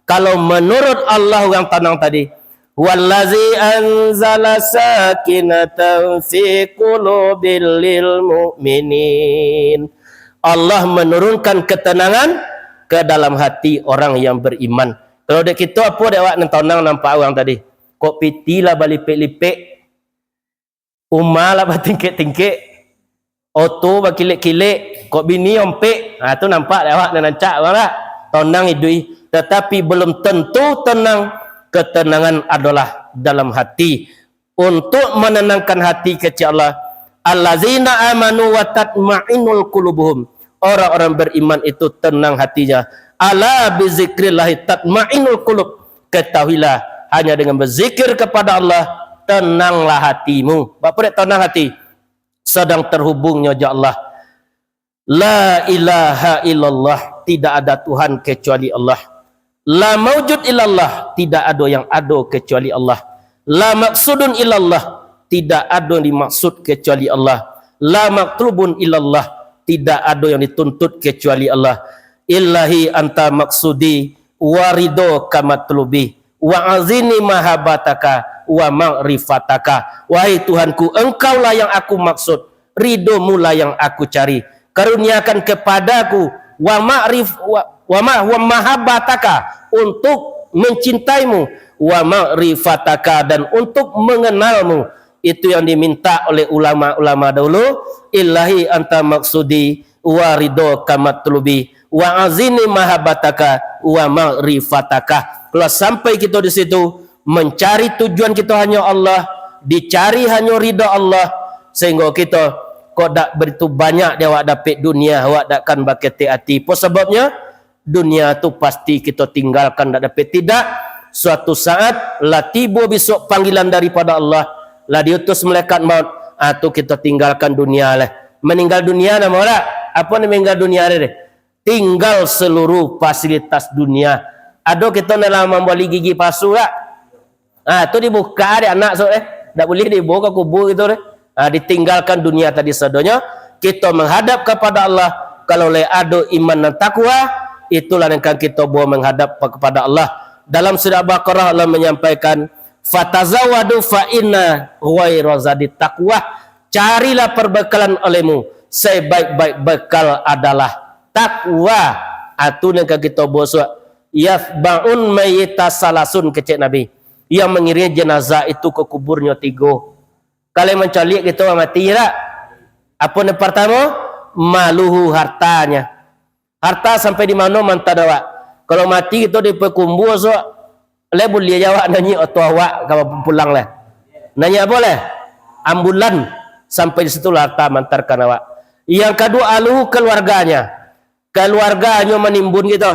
Kalau menurut Allah urang tonang tadi, "Wallazi anzala sakinatan fi qulubil lil mu'minin." Allah menurunkan ketenangan ke dalam hati orang yang beriman. Kalau dek kito, apo dek awak nan tonang nampak urang tadi? Kok piti lah balipek-lipek, umah lah batingkek-tingkek, oto bakilek-kilek, kok bini ompek, ha, tu nampak dek awak nan rancak urang lah. Tonang iduik, tetapi belum tentu tenang. Ketenangan adalah dalam hati. Untuk menenangkan hati, kecek Allah, "Allazina amanu wa tatma'innul qulubuhum." Orang-orang beriman itu tenang hatinya. "Ala bizikrillahi tatma'innul qulub." Ketahuilah, hanya dengan berzikir kepada Allah, tenanglah hatimu. Baapo dek tenang hati? Sedang terhubungnyo jo Allah. "La ilaha illallah," tidak ada Tuhan kecuali Allah. "La maujud illallah," tidak ada yang ada kecuali Allah. "La maksudun illallah," tidak ada yang dimaksud kecuali Allah. "La matlubun illallah," Tidak ado yang dituntut kecuali Allah. Ilahi anta maksudi, wa ridho kamatlubi, wa azini mahabataka, wa ma'rifataka. Wahai Tuhanku, Engkaulah yang aku maksud, ridho-Mu lah yang aku cari. Karuniakan kepadaku, wa ma'rif-, wa, wa ma-, wa mahabbataka, untuk mencintai-Mu, wa ma'rifataka, dan untuk mengenal-Mu. Itu yang diminta oleh ulama-ulama dahulu. Ilahi anta maksudi, wa ridho kamatlubi, wa azini mahabbataka, wa ma'rifataka. Kalau sampai kita di situ, mencari tujuan kita hanya Allah, dicari hanya ridha Allah, sehingga kita kok dak begitu banyak di awak dapek dunia, awak dak akan baketek hati. Apa sebabnya? Dunia tu pasti kita tinggalkan dak dapek tidak. Suatu saat lah tibo besok panggilan daripada Allah, lah diutus malaikat maut, ah, tu kita tinggalkan dunia lah. Meninggal dunia namo dak? Apa ni meninggal dunia deh? Tinggal seluruh fasilitas dunia. Ado kita nak lah mambali gigi pasu dak? Ah, tu dibuka dek anak sok deh. Dak buliah dibawa ka kubur gitu deh. Ah, ditinggalkan dunia tadi sadonyo, kita menghadap kepada Allah. Kalau lai ado iman dan takwa, itulah yang akan kita bawa menghadap kepada Allah. Dalam surah Baqarah Allah menyampaikan, "Fatazawadu fa inna ghaira zadi taqwa." Carilah perbekalan olehmu, sebaik-baik bekal adalah takwa. Atu nan ka kita bawa suak, "Yatba'un mayyita salasun," kecek Nabi. Yang mengiringi jenazah itu ke kuburnya tigo. Kalau mancaliak kita orang mati je tak? Apa yang pertama? Maluhu, hartanya. Harta sampai di mano mantan awak? Kalau mati kita di pakumbu suak, lai buliah je awak nanyik oto awak ka pulang lah. Nanyik apa lah? Ambulan. Sampai di situlah harta mantarkan awak. Yang kedua, aluhu, keluarganya. Keluarganyo manimbun gitu.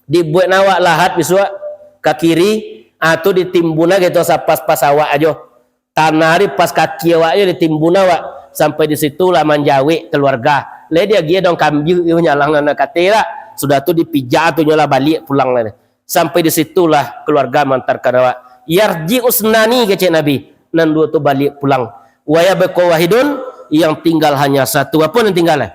Dibuek awak lahat bisuak ka kiri, ah, tu ditimbun aja gitu sapas-pas awak ajo. Tanah di pas kaki awak ajo ditimbun awak. Sampai di situlah manjawek keluarga. Lai diagiah dong kambiak iyo nyalang nan kate lah. Sudah tu dipijak tu nyolah baliak pulang lah. Sampai di situlah keluarga mantarkan awak. Yarji usnani kecek Nabi. Nan duo tu baliak pulang. Waya beko wahidun, yang tinggal hanya satu. Apa nan tinggal lah?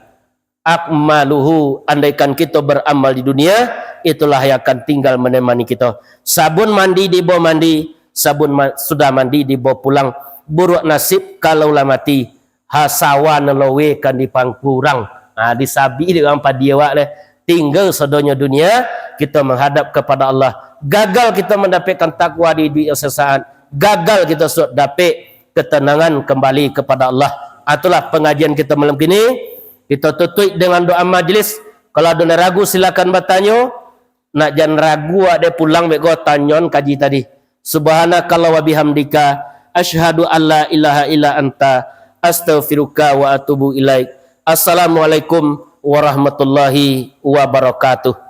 Akmaluhu, andaikan kita beramal di dunia, itulah yang akan tinggal menemani kita. Sabun mandi dibawa mandi, sabun ma-, sudah mandi dibawa pulang. Buruk nasib kalau lah mati, ha, sawah nan loweh kan dipangkurang. Ha, disabi dek urang padi awak deh. Tinggal sadonyo dunia, kita menghadap kepada Allah. Gagal kita mendapatkan takwa di dunia sesaat. Gagal kita sudah dapek ketenangan kembali kepada Allah. Itulah pengajian kita malam kini. Kita tutup dengan doa majlis. Kalau ada nan ragu, silakan bertanyo. Nak jan ragu ade pulang beko tanyon kaji tadi. Subhanakallah wa bihamdika, asyhadu alla ilaha illa anta, astaghfiruka wa atubu ilaik. Assalamualaikum warahmatullahi wabarakatuh.